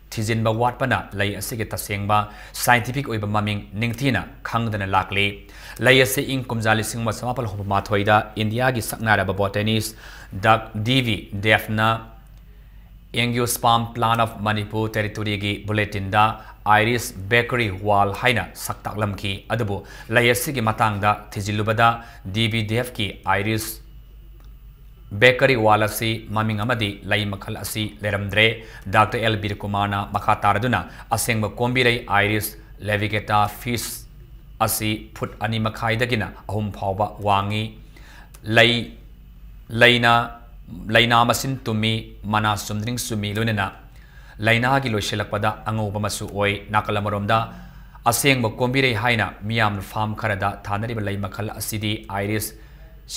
ꯊꯤꯖꯤꯟꯕ ꯋꯥꯠꯄꯅ ꯂꯩ ꯑꯁꯤꯒꯤ ꯇꯁꯦꯡꯕ scientific ꯑꯣꯏꯕ ꯃꯃꯤꯡ ꯅꯤꯡꯊꯤꯅ ꯈꯪꯗꯅ ꯂꯥꯛꯂꯤ꯫ ꯂꯩ ꯑꯁꯤ ꯏꯪ ꯀꯨꯝꯖꯥ ꯂꯤꯁꯤꯡ ꯑꯃ ꯆꯃꯥꯄꯜ ꯍꯨꯝꯐꯨ ꯃꯥꯊꯣꯏꯗ ꯏꯟꯗꯤꯌꯥꯒꯤ ꯁꯛꯅꯥꯏꯔꯕ botanist ꯗꯥꯛ ꯗꯤ ꯚꯤ ꯗꯦꯐꯅ Angiosperm Plant of Manipur Territory ꯒꯤ bulletin ꯗ Iris Bakeri Wall ꯍꯥꯏꯅ ꯁꯛ ꯇꯥꯛꯂꯝꯈꯤ꯫ ꯑꯗꯨꯕꯨ ꯂꯩ ꯑꯁꯤꯒꯤ ꯃꯇꯥꯡꯗ ꯊꯤꯖꯤꯜꯂꯨꯕꯗ D V ꯗꯦꯐꯀꯤ Iris Bakeri Wall ꯑꯁꯤ ꯃꯃꯤꯡ ꯑꯃꯗꯤ ꯂꯩ ꯃꯈꯜ ꯑꯁꯤ ꯂꯩꯔꯝꯗ꯭ꯔꯦ꯫ ꯗꯥꯛꯇꯔ ꯑꯦꯜ ꯕꯤꯔ ꯀꯨꯃꯥꯔꯅ ꯃꯈꯥ ꯇꯥꯔꯗꯨꯅ ꯑꯁꯦꯡꯕ ꯀꯣꯝꯕꯤꯔꯩ Iris laevigata Fitz ꯑꯁꯤ ꯐꯨꯠ ꯑꯅꯤ ꯃꯈꯥꯏꯗꯒꯤꯅ ꯑꯍꯨꯝ ꯐꯥꯎꯕ ꯋꯥꯡꯉꯤ꯫ ꯂꯩ, ꯂꯩꯅ, ꯂꯩꯅꯥ ꯃꯁꯤꯟ ꯇꯨꯝꯃꯤ, ꯃꯅꯥ ꯆꯨꯝꯗ꯭ꯔꯤꯡ ꯆꯨꯝꯃꯤ, ꯂꯣꯏꯅꯅ ꯂꯩꯅꯥꯒꯤ ꯂꯣꯏꯁꯤꯜꯂꯛꯄꯗ ꯑꯉꯧꯕ ꯃꯆꯨ ꯑꯣꯏ꯫ ꯅꯥꯀꯜ ꯑꯃꯔꯣꯝꯗ ꯑꯁꯦꯡꯕ ꯀꯣꯝꯕꯤꯔꯩ ꯍꯥꯏꯅ ꯃꯤꯌꯥꯝꯅ farm ꯈꯔꯗ ꯊꯥꯅꯔꯤꯕ ꯂꯩ ꯃꯈꯜ ꯑꯁꯤꯗꯤ Iris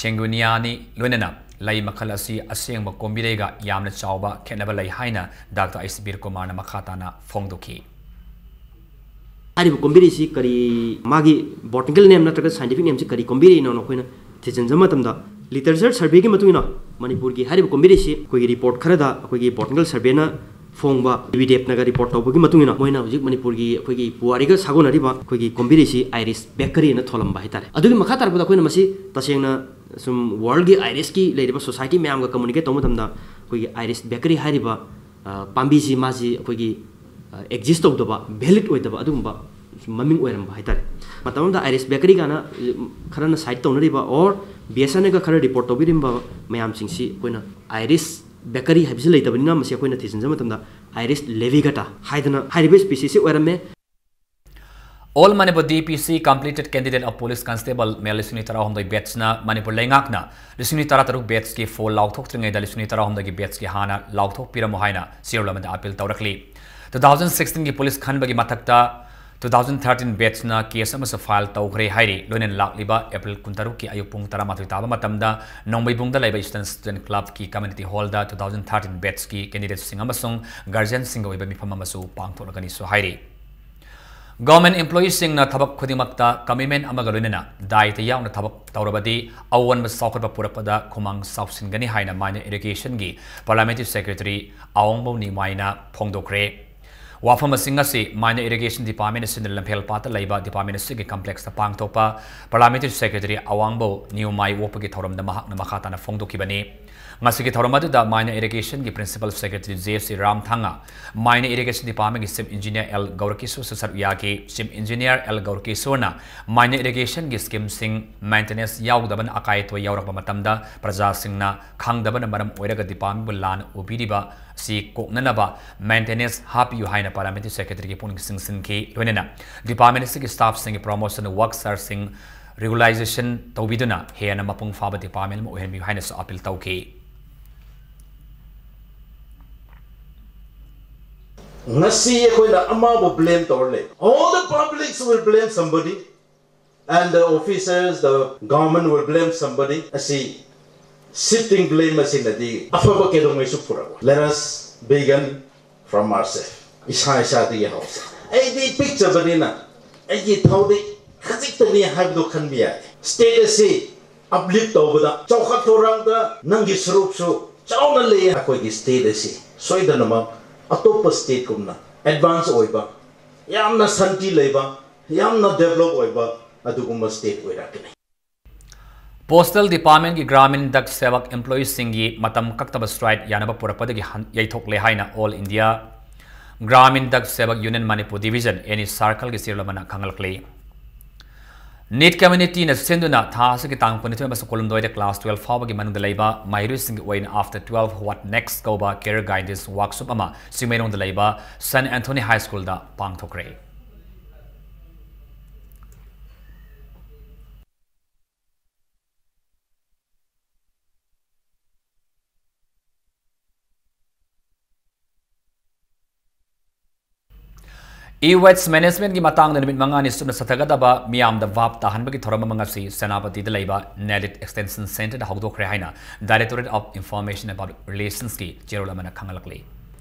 sanguinea ꯅꯤ꯫ ꯂꯣꯏꯅꯅ ꯂꯩ ꯃꯈꯜ ꯑꯁꯤ ꯑꯁꯦꯡꯕ ꯀꯣꯝꯕꯤꯔꯩꯒ ꯌꯥꯝꯅ ꯆꯥꯎꯕ ꯈꯦꯠꯅꯕ ꯂꯩ ꯍꯥꯏꯅ ꯗꯥꯛꯇꯔ ꯑꯩꯆ ꯕꯤꯔ ꯀꯨꯃꯥꯔꯅ ꯃꯈꯥ ꯇꯥꯅ ꯐꯣꯡꯗꯣꯛꯈꯤ꯫ ꯍꯥꯏꯔꯤꯕ ꯀꯣꯝꯕꯤꯔꯩꯁꯤ ꯀꯔꯤ, ꯃꯥꯒꯤ botanical name ꯅꯠꯇ꯭ꯔꯒ scientific name ꯁꯤ ꯀꯔꯤ ꯀꯣꯝꯕꯤꯔꯩꯅꯣꯅ ꯑꯩꯈꯣꯏꯅ ꯊꯤꯖꯤꯟꯖꯕ ꯃꯇꯝꯗ, literature survey ꯒꯤ ꯃꯇꯨꯡ ꯏꯟꯅ ꯃꯅꯤꯄꯨꯔꯒꯤ ꯍꯥꯏꯔꯤꯕ ꯀꯣꯝꯕꯤꯔꯩꯁꯤ ꯑꯩꯈꯣꯏꯒꯤ report ꯈꯔꯗ ꯑꯩꯈꯣꯏꯒꯤ botanical survey ꯅ ꯐꯣꯡꯕ ꯗꯤ ꯚꯤ ꯗꯦꯐꯅꯒ report ꯇꯧꯕꯒꯤ ꯃꯇꯨꯡ ꯏꯟꯅ ꯃꯣꯏꯅ ꯍꯧꯖꯤꯛ ꯃꯅꯤꯄꯨꯔꯒꯤ ꯑꯩꯈꯣꯏꯒꯤ ꯄꯨꯋꯥꯔꯤꯒ ꯁꯥꯒꯣꯟꯅꯔꯤꯕ ꯑꯩꯈꯣꯏꯒꯤ ꯀꯣꯝꯕꯤꯔꯩꯁꯤ Iris Bakeri ꯅ ꯊꯣꯜꯂꯝꯕ ꯍꯥꯏꯇꯥꯔꯦ꯫ ꯑꯗꯨꯒꯤ ꯃꯈꯥ ꯇꯥꯔꯛꯄꯗ ꯑꯩꯈꯣꯏꯅ ꯃꯁꯤ ꯇꯁꯦꯡꯅ ꯁꯨꯝ world ꯒꯤ Iris ꯀꯤ ꯂꯩꯔꯤꯕ society ꯃꯌꯥꯝꯒ communicate ꯇꯧꯕ ꯃꯇꯝꯗ ꯑꯩꯈꯣꯏꯒꯤ Iris Bakeri ꯍꯥꯏꯔꯤꯕ, ꯑ, ꯄꯥꯝꯕꯤꯁꯤ ꯃꯥꯁꯤ ꯑꯩꯈꯣꯏꯒꯤ, ꯑ, exist ꯇꯧꯗꯕ, valid ꯑꯣꯏꯗꯕ ꯑꯗꯨꯒꯨꯝꯕ ꯁꯨꯝ ꯃꯃꯤꯡ ꯑꯣꯏꯔꯝꯕ ꯍꯥꯏꯇꯥꯔꯦ꯫ ꯃꯇꯝ ꯑꯃꯗ Iris Bakeri ꯀꯥꯏꯅ, ꯎꯝ, ꯈꯔꯅ cite ꯇꯧꯅꯔꯤꯕ or ꯕꯤ ꯑꯦꯁ ꯑꯦꯟ ꯑꯦꯜꯒ ꯈꯔ report ꯇꯧꯕꯤꯔꯝꯕ ꯃꯌꯥꯝꯁꯤꯡꯁꯤ ꯑꯩꯈꯣꯏꯅ Iris Bakeri ꯍꯥꯏꯕꯁꯤ ꯂꯩꯇꯕꯅꯤꯅ ꯃꯁꯤ ꯑꯩꯈꯣꯏꯅ ꯊꯤꯖꯤꯟꯖꯕ ꯃꯇꯝꯗ Iris laevigata ꯍꯥꯏꯗꯅ ꯍꯥꯏꯔꯤꯕ species ꯁꯤ ꯑꯣꯏꯔꯝꯃꯦ꯫ All Manipur D P C completed candidate of police constable ꯃꯦ ꯂꯤꯁꯤꯡ ꯑꯅꯤ ꯇꯔꯥꯍꯨꯝꯗꯣꯏ batch ꯅ ꯃꯅꯤꯄꯨꯔ ꯂꯩꯉꯥꯛꯅ ꯂꯤꯁꯤꯡ ꯑꯅꯤ ꯇꯔꯥꯇꯔꯨꯛ batch ꯀꯤ ꯐꯣꯜ ꯂꯥꯎꯊꯣꯛꯇ꯭ꯔꯤꯉꯩꯗ ꯂꯤꯁꯤꯡ ꯑꯅꯤ ꯇꯔꯥꯍꯨꯝꯗꯣꯏꯒꯤ batch ꯀꯤ ꯍꯥꯟꯅ ꯂꯥꯎꯊꯣꯛꯄꯤꯔꯝꯃꯨ ꯍꯥꯏꯅ ꯆꯦꯔꯣꯜ ꯑꯃꯗ appeal ꯇꯧꯔꯛꯂꯤ꯫ Two thousand sixteen ꯒꯤ ꯄꯨꯂꯤꯁ ꯈꯟꯕꯒꯤ ꯃꯊꯛꯇ two thousand thirteen batchꯅ case ꯑꯃꯁꯨ file ꯇꯧꯈ꯭ꯔꯦ ꯍꯥꯏꯔꯤ꯫ ꯂꯣꯏꯅꯅ ꯂꯥꯛꯂꯤꯕ April ꯀꯨꯟꯇꯔꯨꯛꯀꯤ ꯑꯌꯨꯛ ꯄꯨꯡ ꯇꯔꯥꯃꯥꯊꯣꯏ ꯇꯥꯕ ꯃꯇꯝꯗ ꯅꯣꯡꯕꯩꯕꯨꯡꯗ ꯂꯩꯕ Eastern Student Clubꯀꯤ community hallꯗ two thousand thirteen batchꯀꯤ candidatesꯁꯤꯡ ꯑꯃꯁꯨꯡ guardianꯁꯤꯡꯒ ꯑꯣꯏꯕ ꯃꯤꯐꯝ ꯑꯃꯁꯨ ꯄꯥꯡꯊꯣꯛꯂꯒꯅꯤꯁꯨ ꯍꯥꯏꯔꯤ꯫ Government employeeꯁꯤꯡꯅ ꯊꯕꯛ ꯈꯨꯗꯤꯡꯃꯛꯇ commitment ꯑꯃꯒ ꯂꯣꯏꯅꯅ ꯗꯥꯏꯇ ꯌꯥꯎꯅ ꯊꯕꯛ ꯇꯧꯔꯕꯗꯤ ꯑꯑꯣꯟꯕ ꯆꯥꯎꯈꯠꯄ ꯄꯨꯔꯛꯄꯗ ꯈꯨꯃꯥꯡ ꯆꯥꯎꯁꯤꯟꯒꯅꯤ ꯍꯥꯏꯅ Minor Irrigationꯒꯤ Parliamentary Secretary ꯑꯋꯥꯡꯕꯧ ꯅꯤꯎꯃꯥꯏꯅ ꯐꯣꯡꯗꯣꯛꯈ꯭ꯔꯦ꯫ ꯋꯥꯐꯝ ꯑꯁꯤꯡ ꯑꯁꯤ Minor Irrigation Department ꯑꯁꯤꯅ ꯂꯝꯐꯦꯜ ꯄꯥꯠꯇ ꯂꯩꯕ department ꯑꯁꯤꯒꯤ complexꯇ ꯄꯥꯡꯊꯣꯛꯄ Parliamentary Secretary ꯑꯋꯥꯡꯕꯧ ꯅꯤꯎꯃꯥꯏ ꯑꯣꯛꯄꯒꯤ ꯊꯧꯔꯝꯗ ꯃꯍꯥꯛꯅ ꯃꯈꯥ ꯇꯥꯅ ꯐꯣꯡꯗꯣꯛꯈꯤꯕꯅꯤ꯫ ꯉꯁꯤꯒꯤ ꯊꯧꯔꯝ ꯑꯗꯨꯗ Minor Irrigationꯒꯤ Principal Secretary J C ꯔꯥꯝꯊꯥꯡꯉ, Minor Irrigation Departmentꯀꯤ Chief Engineer L ꯒꯧꯔꯀꯤꯁꯣꯔꯁꯨ ꯁꯔꯨꯛ ꯌꯥꯈꯤ꯫ Chief Engineer L ꯒꯧꯔꯀꯤꯁꯣꯔꯅ Minor Irrigationꯒꯤ schemeꯁꯤꯡ maintenance ꯌꯥꯎꯗꯕꯅ ꯑꯀꯥꯏ ꯑꯇꯣꯏ ꯌꯥꯎꯔꯛꯄ ꯃꯇꯝꯗ ꯄ꯭ꯔꯖꯥꯁꯤꯡꯅ ꯈꯪꯗꯕꯅ ꯃꯔꯝ ꯑꯣꯏꯔꯒ departmentꯕꯨ ꯂꯥꯟꯅ ꯎꯕꯤꯔꯤꯕ ꯑꯁꯤ ꯀꯣꯛꯅꯅꯕ maintenance ꯍꯥꯞꯄꯤꯌꯨ ꯍꯥꯏꯅ Parliamentary Secretaryꯒꯤ ꯄꯨꯛꯅꯤꯡ ꯆꯤꯡꯁꯤꯟꯈꯤ꯫ ꯂꯣꯏꯅꯅ department ꯑꯁꯤꯒꯤ staffꯁꯤꯡꯒꯤ promotion, work searchꯁꯤꯡ regularization ꯇꯧꯕꯤꯗꯨꯅ ꯍꯦꯟꯅ ꯃꯄꯨꯡ ꯐꯥꯕ department ꯑꯃ ꯑꯣꯏꯍꯟꯕꯤꯌꯨ ꯍꯥꯏꯅꯁꯨ appeal ꯇꯧꯈꯤ꯫ ꯉꯁꯤ ꯑꯩꯈꯣꯏꯅ ꯑꯃꯕꯨ blame ꯇꯧꯔ ꯂꯩ꯫ All the publics will blame somebody, and the officers, the government will blame somebody. ꯑꯁꯤ shifting blame ꯑꯁꯤꯅꯗꯤ ꯑꯐꯕ ꯀꯩꯗꯧꯉꯩꯁꯨ ꯄꯨꯔꯛꯑꯣꯏ꯫ Let us begin from ourselves. ꯏꯁꯥ ꯏꯁꯥꯗꯒꯤ ꯍꯧꯁꯦ꯫ ꯑꯩꯗꯤ ꯄꯤꯛꯆꯕꯅꯤꯅ ꯑꯩꯒꯤ ꯊꯧꯗꯤ ꯈꯖꯤꯛꯇꯅꯤ ꯍꯥꯏꯕꯗꯨ ꯈꯟꯕ ꯌꯥꯗꯦ꯫ State ꯑꯁꯤ uplift ꯇꯧꯕꯗ, ꯆꯥꯎꯈꯠ ꯊꯧꯔꯥꯡꯗ ꯅꯪꯒꯤ ꯁꯔꯨꯛꯁꯨ ꯆꯥꯎꯅ ꯂꯩ꯫ ꯑꯩꯈꯣꯏꯒꯤ state ꯑꯁꯤ ꯁꯣꯏꯗꯅꯃꯛ ꯑꯇꯣꯞꯄ stateꯀꯨꯝꯅ advance ꯑꯣꯏꯕ, ꯌꯥꯝꯅ ꯁꯥꯟꯇꯤ ꯂꯩꯕ, ꯌꯥꯝꯅ develop ꯑꯣꯏꯕ ꯑꯗꯨꯒꯨꯝꯕ state ꯑꯣꯏꯔꯛꯀꯅꯤ꯫ Postal Departmentꯀꯤ Gramin Dak Sevak employeeꯁꯤꯡꯒꯤ ꯃꯇꯝ ꯀꯛꯇꯕ strike ꯌꯥꯅꯕ ꯄꯨꯔꯛꯄꯗꯒꯤ ꯍꯟ-, ꯌꯩꯊꯣꯛꯂꯦ ꯍꯥꯏꯅ All India Gramin Dak Sevak Union Manipur Division, any circleꯒꯤ ꯆꯦꯔꯣꯜ ꯑꯃꯅ ꯈꯪꯍꯜꯂꯛꯂꯤ꯫ NEET committeeꯅ ꯁꯤꯟꯗꯨꯅ ꯊꯥ ꯑꯁꯤꯒꯤ ꯇꯥꯡ ꯀꯨꯟꯅꯤꯊꯣꯏ ꯑꯃꯁꯨꯡ ꯀꯨꯟꯍꯨꯝꯗꯣꯏꯗ class twelve ꯐꯥꯎꯕꯒꯤ ꯃꯅꯨꯡꯗ ꯂꯩꯕ ꯃꯍꯩꯔꯣꯏꯁꯤꯡꯒꯤ ꯑꯣꯏꯅ After twelve What Next ꯀꯧꯕ career guidance workshop ꯑꯃ ꯆꯤꯡꯃꯩꯔꯣꯡꯗ ꯂꯩꯕ Saint Anthony High Schoolꯗ ꯄꯥꯡꯊꯣꯛꯈ꯭ꯔꯦ꯫ E-waste managementꯀꯤ ꯃꯇꯥꯡꯗ ꯅꯨꯃꯤꯠ ꯃꯉꯥꯅꯤ ꯆꯨꯞꯅ ꯆꯠꯊꯒꯗꯕ ꯃꯤꯌꯥꯝꯗ ꯚꯥꯞ ꯇꯥꯍꯟꯕꯒꯤ ꯊꯧꯔꯝ ꯑꯃ ꯉꯁꯤ ꯁꯦꯅꯥꯄꯇꯤꯗ ꯂꯩꯕ NELIT Extension Centreꯗ ꯍꯧꯗꯣꯛꯈ꯭ꯔꯦ ꯍꯥꯏꯅ Directorate of Information and Public Relationsꯀꯤ ꯆꯦꯔꯣꯜ ꯑꯃꯅ ꯈꯪꯍꯜꯂꯛꯂꯤ꯫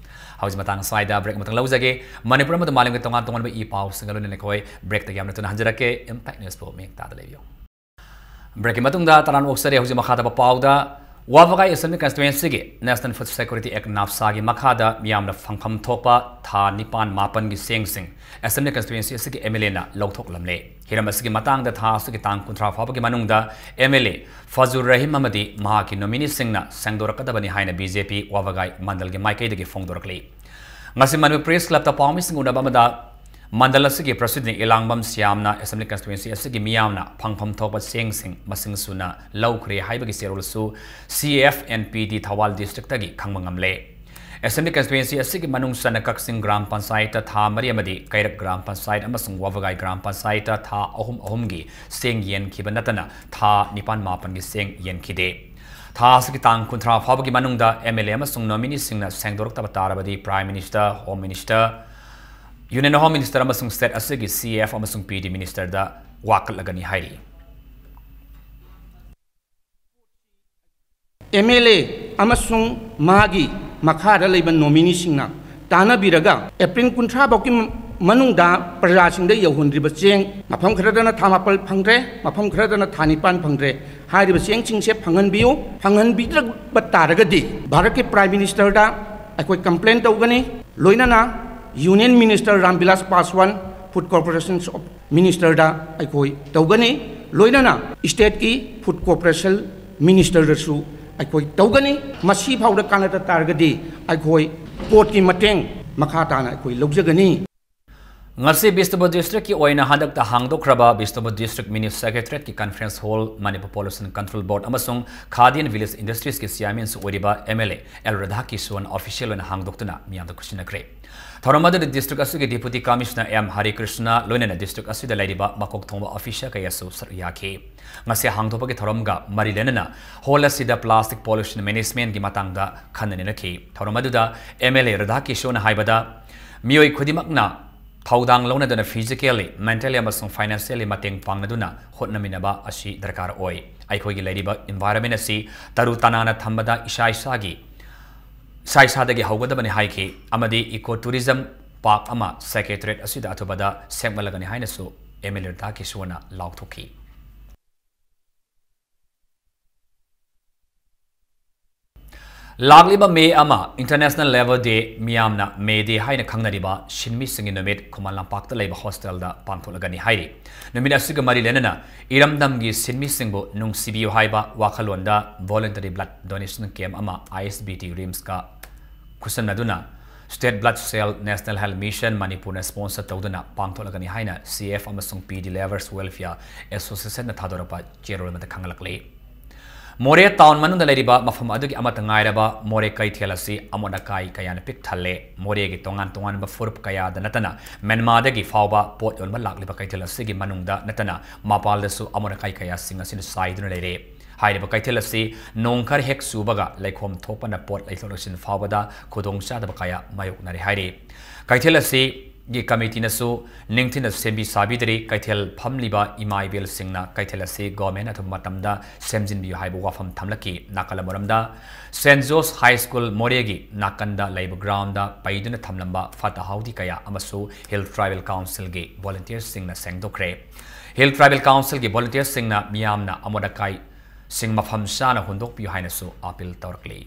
ꯍꯧꯖꯤꯛ ꯃꯇꯥꯡ ꯑꯁ꯭ꯋꯥꯏꯗ break ꯑꯃꯇꯪ ꯂꯧꯖꯒꯦ꯫ ꯃꯅꯤꯄꯨꯔ ꯑꯃꯗꯤ ꯃꯥꯂꯦꯝꯒꯤ ꯇꯣꯉꯥꯟ ꯇꯣꯉꯥꯟꯕ ꯏ ꯄꯥꯎꯁꯤꯡꯒ ꯂꯣꯏꯅꯅ ꯑꯩꯈꯣꯏ breakꯇꯒꯤ ꯌꯥꯝꯅ ꯊꯨꯅ ꯍꯟꯖꯔꯛꯀꯦ꯫ Impact Newsꯄꯨ ꯃꯤꯠꯌꯦꯡ ꯇꯥꯗ ꯂꯩꯕꯤꯌꯨ꯫ Breakꯀꯤ ꯃꯇꯨꯡꯗ ꯇꯔꯥꯝꯅ ꯑꯣꯛꯆꯔꯤ꯫ ꯍꯧꯖꯤꯛ ꯃꯈꯥ ꯇꯥꯕ ꯄꯥꯎꯗ, ꯋꯥꯕꯒꯥꯏ Assembly Constituencyꯒꯤ National Food Security Act, NFSAꯒꯤ ꯃꯈꯥꯗ ꯃꯤꯌꯥꯝꯅ ꯐꯪꯐꯝ ꯊꯣꯛꯄ ꯊꯥ ꯅꯤꯄꯥꯟ ꯃꯥꯄꯟꯒꯤ ꯆꯦꯡꯁꯤꯡ Assembly Constituency ꯑꯁꯤꯒꯤ MLAꯅ ꯂꯧꯊꯣꯛꯂꯝꯂꯦ꯫ ꯍꯤꯔꯝ ꯑꯁꯤꯒꯤ ꯃꯇꯥꯡꯗ ꯊꯥ ꯑꯁꯤꯒꯤ ꯇꯥꯡ ꯀꯨꯟꯊ꯭ꯔꯥ ꯐꯥꯎꯕꯒꯤ ꯃꯅꯨꯡꯗ MLA ꯐꯖꯨꯔ ꯔꯍꯤꯝ ꯑꯃꯗꯤ ꯃꯍꯥꯛꯀꯤ nomineeꯁꯤꯡꯅ ꯁꯦꯡꯗꯣꯔꯛꯀꯗꯕꯅꯤ ꯍꯥꯏꯅ BJP ꯋꯥꯕꯒꯥꯏ ꯃꯟꯗꯜꯒꯤ ꯃꯥꯏꯀꯩꯗꯒꯤ ꯐꯣꯡꯗꯣꯔꯛꯂꯤ꯫ ꯉꯁꯤ ꯃꯅꯤꯄꯨꯔ Press Clubꯇ ꯄꯥꯎꯃꯤꯁꯤꯡ ꯎꯅꯕ ꯑꯃꯗ ꯃꯟꯗꯜ ꯑꯁꯤꯒꯤ President ꯏꯂꯥꯡꯕꯝ ꯁ꯭ꯌꯥꯝꯅ Assembly Constituency ꯑꯁꯤꯒꯤ ꯃꯤꯌꯥꯝꯅ ꯐꯪꯐꯝ ꯊꯣꯛꯄ ꯆꯦꯡꯁꯤꯡ ꯃꯁꯤꯡ ꯁꯨꯅ ꯂꯧꯈ꯭ꯔꯦ ꯍꯥꯏꯕꯒꯤ ꯆꯦꯔꯣꯜꯁꯨ CFNPD ꯊꯧꯕꯥꯜ Districtꯇꯒꯤ ꯈꯪꯕ ꯉꯝꯂꯦ꯫ Assembly Constituency ꯑꯁꯤꯒꯤ ꯃꯅꯨꯡ ꯆꯟꯅ ꯀꯛꯆꯤꯡ ꯒ꯭ꯔꯥꯝ ꯄꯟꯆꯥꯌꯠꯇ ꯊꯥ ꯃꯔꯤ ꯑꯃꯗꯤ ꯀꯩꯔꯛ ꯒ꯭ꯔꯥꯝ ꯄꯟꯆꯥꯌꯠ ꯑꯃꯁꯨꯡ ꯋꯥꯕꯒꯥꯏ ꯒ꯭ꯔꯥꯝ ꯄꯟꯆꯥꯌꯠꯇ ꯊꯥ ꯑꯍꯨꯝ ꯑꯍꯨꯝꯒꯤ ꯆꯦꯡ ꯌꯦꯟꯈꯤꯕ ꯅꯠꯇꯅ ꯊꯥ ꯅꯤꯄꯥꯟ ꯃꯥꯄꯟꯒꯤ ꯆꯦꯡ ꯌꯦꯟꯈꯤꯗꯦ꯫ ꯊꯥ ꯑꯁꯤꯒꯤ ꯇꯥꯡ ꯀꯨꯟꯊ꯭ꯔꯥ ꯐꯥꯎꯕꯒꯤ ꯃꯅꯨꯡꯗ MLA ꯑꯃꯁꯨꯡ nomineeꯁꯤꯡꯅ ꯁꯦꯡꯗꯣꯔꯛꯇꯕ ꯇꯥꯔꯕꯗꯤ Prime Minister, Home Minister, Union Home Minister ꯑꯃꯁꯨꯡ state ꯑꯁꯤꯒꯤ CF ꯑꯃꯁꯨꯡ PD ministerꯗ ꯋꯥꯀꯠꯂꯒꯅꯤ ꯍꯥꯏꯔꯤ꯫ MLA ꯑꯃꯁꯨꯡ ꯃꯥꯒꯤ ꯃꯈꯥꯗ ꯂꯩꯕ nomineeꯁꯤꯡꯅ ꯇꯥꯟꯅꯕꯤꯔꯒ April ꯀꯨꯟꯊ꯭ꯔꯥ ꯐꯥꯎꯒꯤ ꯃꯅꯨꯡꯗ ꯄ꯭ꯔꯖꯥꯁꯤꯡꯗ ꯌꯧꯍꯟꯗ꯭ꯔꯤꯕ ꯆꯦꯡ, ꯃꯐꯝ ꯈꯔꯗꯅ ꯊꯥ ꯃꯥꯄꯜ ꯐꯪꯗ꯭ꯔꯦ, ꯃꯐꯝ ꯈꯔꯗꯅ ꯊꯥ ꯅꯤꯄꯥꯟ ꯐꯪꯗ꯭ꯔꯦ꯫ ꯍꯥꯏꯔꯤꯕ ꯆꯦꯡꯁꯤꯡꯁꯦ ꯐꯪꯍꯟꯕꯤꯌꯨ꯫ ꯐꯪꯍꯟꯕꯤꯗ꯭ꯔꯕ ꯇꯥꯔꯒꯗꯤ ꯚꯥꯔꯠꯀꯤ Prime Ministerꯗ ꯑꯩꯈꯣꯏ complain ꯇꯧꯒꯅꯤ꯫ ꯂꯣꯏꯅꯅ Union Minister Ram Vilas Paswan, Food Corporation of Ministerꯗ ꯑꯩꯈꯣꯏ ꯇꯧꯒꯅꯤ꯫ ꯂꯣꯏꯅꯅ stateꯀꯤ Food Corporation Ministerꯗꯁꯨ ꯑꯩꯈꯣꯏ ꯇꯧꯒꯅꯤ꯫ ꯃꯁꯤ ꯐꯥꯎꯗ ꯀꯥꯟꯅꯗ ꯇꯥꯔꯒꯗꯤ ꯑꯩꯈꯣꯏ courtꯀꯤ ꯃꯇꯦꯡ ꯃꯈꯥ ꯇꯥꯅ ꯑꯩꯈꯣꯏ ꯂꯧꯖꯒꯅꯤ꯫ ꯉꯁꯤ ꯕꯤꯁꯅꯨꯄꯨꯔ Districtꯀꯤ ꯑꯣꯏꯅ ꯍꯟꯗꯛꯇ ꯍꯥꯡꯗꯣꯛꯈ꯭ꯔꯕ Bishnupur District Mini Secretariatꯀꯤ Conference Hall, Manipur Pollution Control Board ꯑꯃꯁꯨꯡ Khadi and Village Industriesꯀꯤ Chairmanꯁꯨ ꯑꯣꯏꯔꯤꯕ MLA ꯑꯦꯜ ꯔꯥꯙꯥꯀꯤꯁꯟ official ꯑꯣꯏꯅ ꯍꯥꯡꯗꯣꯛꯇꯨꯅ ꯃꯤꯌꯥꯝꯗ ꯈꯨꯠꯁꯤꯟꯅꯈ꯭ꯔꯦ꯫ ꯊꯧꯔꯝ ꯑꯗꯨꯗ district ꯑꯁꯤꯒꯤ Deputy Commissioner ꯑꯦꯝ ꯍꯔꯤꯀ꯭ꯔꯤꯁꯅ ꯂꯣꯏꯅꯅ district ꯑꯁꯤꯗ ꯂꯩꯔꯤꯕ ꯃꯀꯣꯛ ꯊꯣꯡꯕ officer ꯀꯌꯥꯁꯨ ꯁꯔꯨꯛ ꯌꯥꯈꯤ꯫ ꯉꯁꯤ ꯍꯥꯡꯗꯣꯛꯄꯒꯤ ꯊꯧꯔꯝꯒ ꯃꯔꯤ ꯂꯩꯅꯅ hall ꯑꯁꯤꯗ plastic pollution managementꯀꯤ ꯃꯇꯥꯡꯗ ꯈꯟꯅ ꯅꯩꯅꯈꯤ꯫ ꯊꯧꯔꯝ ꯑꯗꯨꯗ MLA ꯔꯥꯙꯥꯀꯤꯁꯟꯅ ꯍꯥꯏꯕꯗ, ꯃꯤꯑꯣꯏ ꯈꯨꯗꯤꯡꯃꯛꯅ ꯊꯧꯗꯥꯡ ꯂꯧꯅꯗꯨꯅ physically, mentally ꯑꯃꯁꯨꯡ financially ꯃꯇꯦꯡ ꯄꯥꯡꯅꯗꯨꯅ ꯍꯣꯠꯅꯃꯤꯟꯅꯕ ꯑꯁꯤ ꯗꯔꯀꯥꯔ ꯑꯣꯏ꯫ ꯑꯩꯈꯣꯏꯒꯤ ꯂꯩꯔꯤꯕ environment ꯑꯁꯤ ꯇꯔꯨ ꯇꯅꯥꯟꯅ ꯊꯝꯕꯗ ꯏꯁꯥ ꯏꯁꯥꯒꯤ, ꯏꯁꯥ ꯏꯁꯥꯗꯒꯤ ꯍꯧꯒꯗꯕꯅꯤ ꯍꯥꯏꯈꯤ ꯑꯃꯗꯤ eco tourism park ꯑꯃ Secretariat ꯑꯁꯤꯗ ꯑꯊꯨꯕꯗ ꯁꯦꯝꯒꯠꯂꯒꯅꯤ ꯍꯥꯏꯅꯁꯨ MLA ꯔꯤꯇꯥ ꯀꯤꯁꯣꯔꯅ ꯂꯥꯎꯊꯣꯛꯈꯤ꯫ ꯂꯥꯛꯂꯤꯕ May ꯑꯃ International Labour Day, ꯃꯤꯌꯥꯝꯅ May Day ꯍꯥꯏꯅ ꯈꯪꯅꯔꯤꯕ ꯁꯤꯟꯃꯤꯁꯤꯡꯒꯤ ꯅꯨꯃꯤꯠ ꯈꯨꯃꯟ ꯂꯝꯄꯥꯛꯇ ꯂꯩꯕ hostel ꯗ ꯄꯥꯡꯊꯣꯛꯂꯒꯅꯤ ꯍꯥꯏꯔꯤ꯫ ꯅꯨꯃꯤꯠ ꯑꯁꯤꯒ ꯃꯔꯤ ꯂꯩꯅꯅ ꯏꯔꯝꯗꯝꯒꯤ ꯁꯤꯟꯃꯤꯁꯤꯡꯕꯨ ꯅꯨꯡꯁꯤꯕꯤꯌꯨ ꯍꯥꯏꯕ ꯋꯥꯈꯜꯂꯣꯟꯗ voluntary blood donation camp ꯑꯃ ISBT RIMS ꯀ ꯈꯨꯠꯁꯝꯅꯗꯨꯅ State Blood Cell, National Health Mission ꯃꯅꯤꯄꯨꯔꯅ sponsor ꯇꯧꯗꯨꯅ ꯄꯥꯡꯊꯣꯛꯂꯒꯅꯤ ꯍꯥꯏꯅ CF ꯑꯃꯁꯨꯡ PD Labourers Welfare Association ꯅ ꯊꯥꯗꯣꯔꯛꯄ ꯆꯦꯔꯣꯜ ꯑꯃꯗ ꯈꯪꯍꯜꯂꯛꯂꯤ꯫ ꯃꯣꯔꯦ town ꯃꯅꯨꯡꯗ ꯂꯩꯔꯤꯕ ꯃꯐꯝ ꯑꯗꯨꯒꯤ ꯑꯃꯠꯇ ꯉꯥꯏꯔꯕ ꯃꯣꯔꯦ ꯀꯩꯊꯦꯜ ꯑꯁꯤ ꯑꯃꯣꯠ ꯑꯀꯥꯏ ꯀꯌꯥꯅ ꯄꯤꯛ ꯊꯜꯂꯦ꯫ ꯃꯣꯔꯦꯒꯤ ꯇꯣꯉꯥꯟ ꯇꯣꯉꯥꯟꯕ ꯐꯨꯔꯨꯞ ꯀꯌꯥꯗ ꯅꯠꯇꯅ ꯃ꯭ꯌꯥꯟꯃꯥꯔꯗꯒꯤ ꯐꯥꯎꯕ ꯄꯣꯠ ꯌꯣꯟꯕ ꯂꯥꯛꯂꯤꯕ ꯀꯩꯊꯦꯜ ꯑꯁꯤꯒꯤ ꯃꯅꯨꯡꯗ ꯅꯠꯇꯅ ꯃꯄꯥꯟꯗꯁꯨ ꯑꯃꯣꯠ ꯑꯀꯥꯏ ꯀꯌꯥꯁꯤꯡ ꯑꯁꯤꯅ ꯆꯥꯏꯗꯨꯅ ꯂꯩꯔꯦ꯫ ꯍꯥꯏꯔꯤꯕ ꯀꯩꯊꯦꯜ ꯑꯁꯤ ꯅꯣꯡ ꯈꯔ ꯍꯦꯛ ꯆꯨꯕꯒ ꯂꯩꯈꯣꯝ ꯊꯣꯛꯄꯅ ꯄꯣꯠ ꯂꯩꯊꯣꯛ ꯂꯩꯁꯤꯟ ꯐꯥꯎꯕꯗ ꯈꯨꯗꯣꯡꯆꯥꯗꯕ ꯀꯌꯥ ꯃꯥꯌꯣꯛꯅꯔꯦ ꯍꯥꯏꯔꯤ꯫ ꯀꯩꯊꯦꯜ ꯑꯁꯤꯒꯤ committee ꯅꯁꯨ ꯅꯤꯡꯊꯤꯅ ꯁꯦꯝꯕꯤ ꯁꯥꯕꯤꯗ꯭ꯔꯤ꯫ ꯀꯩꯊꯦꯜ ꯐꯝꯂꯤꯕ ꯏꯃꯥ ꯏꯕꯦꯜꯁꯤꯡꯅ ꯀꯩꯊꯦꯜ ꯑꯁꯤ government ꯑꯊꯨꯕ ꯃꯇꯝꯗ ꯁꯦꯝꯖꯤꯟꯕꯤꯌꯨ ꯍꯥꯏꯕ ꯋꯥꯐꯝ ꯊꯝꯂꯛꯈꯤ꯫ ꯅꯥꯀꯜ ꯑꯃꯔꯣꯝꯗ, Saint George High School ꯃꯣꯔꯦꯒꯤ ꯅꯥꯀꯟꯗ ꯂꯩꯕ ground ꯗ ꯄꯩꯗꯨꯅ ꯊꯝꯂꯝꯕ ꯐꯠꯇ ꯍꯥꯎꯗꯤ ꯀꯌꯥ ꯑꯃꯁꯨ Hill Tribal Council ꯒꯤ volunteers ꯁꯤꯡꯅ ꯁꯦꯡꯗꯣꯛꯈ꯭ꯔꯦ꯫ Hill Tribal Council ꯒꯤ volunteers ꯁꯤꯡꯅ ꯃꯤꯌꯥꯝꯅ ꯑꯃꯣꯠ ꯑꯀꯥꯏꯁꯤꯡ ꯃꯐꯝ ꯆꯥꯅ ꯍꯨꯟꯗꯣꯛꯄꯤꯌꯨ ꯍꯥꯏꯅꯁꯨ appeal ꯇꯧꯔꯛꯂꯤ꯫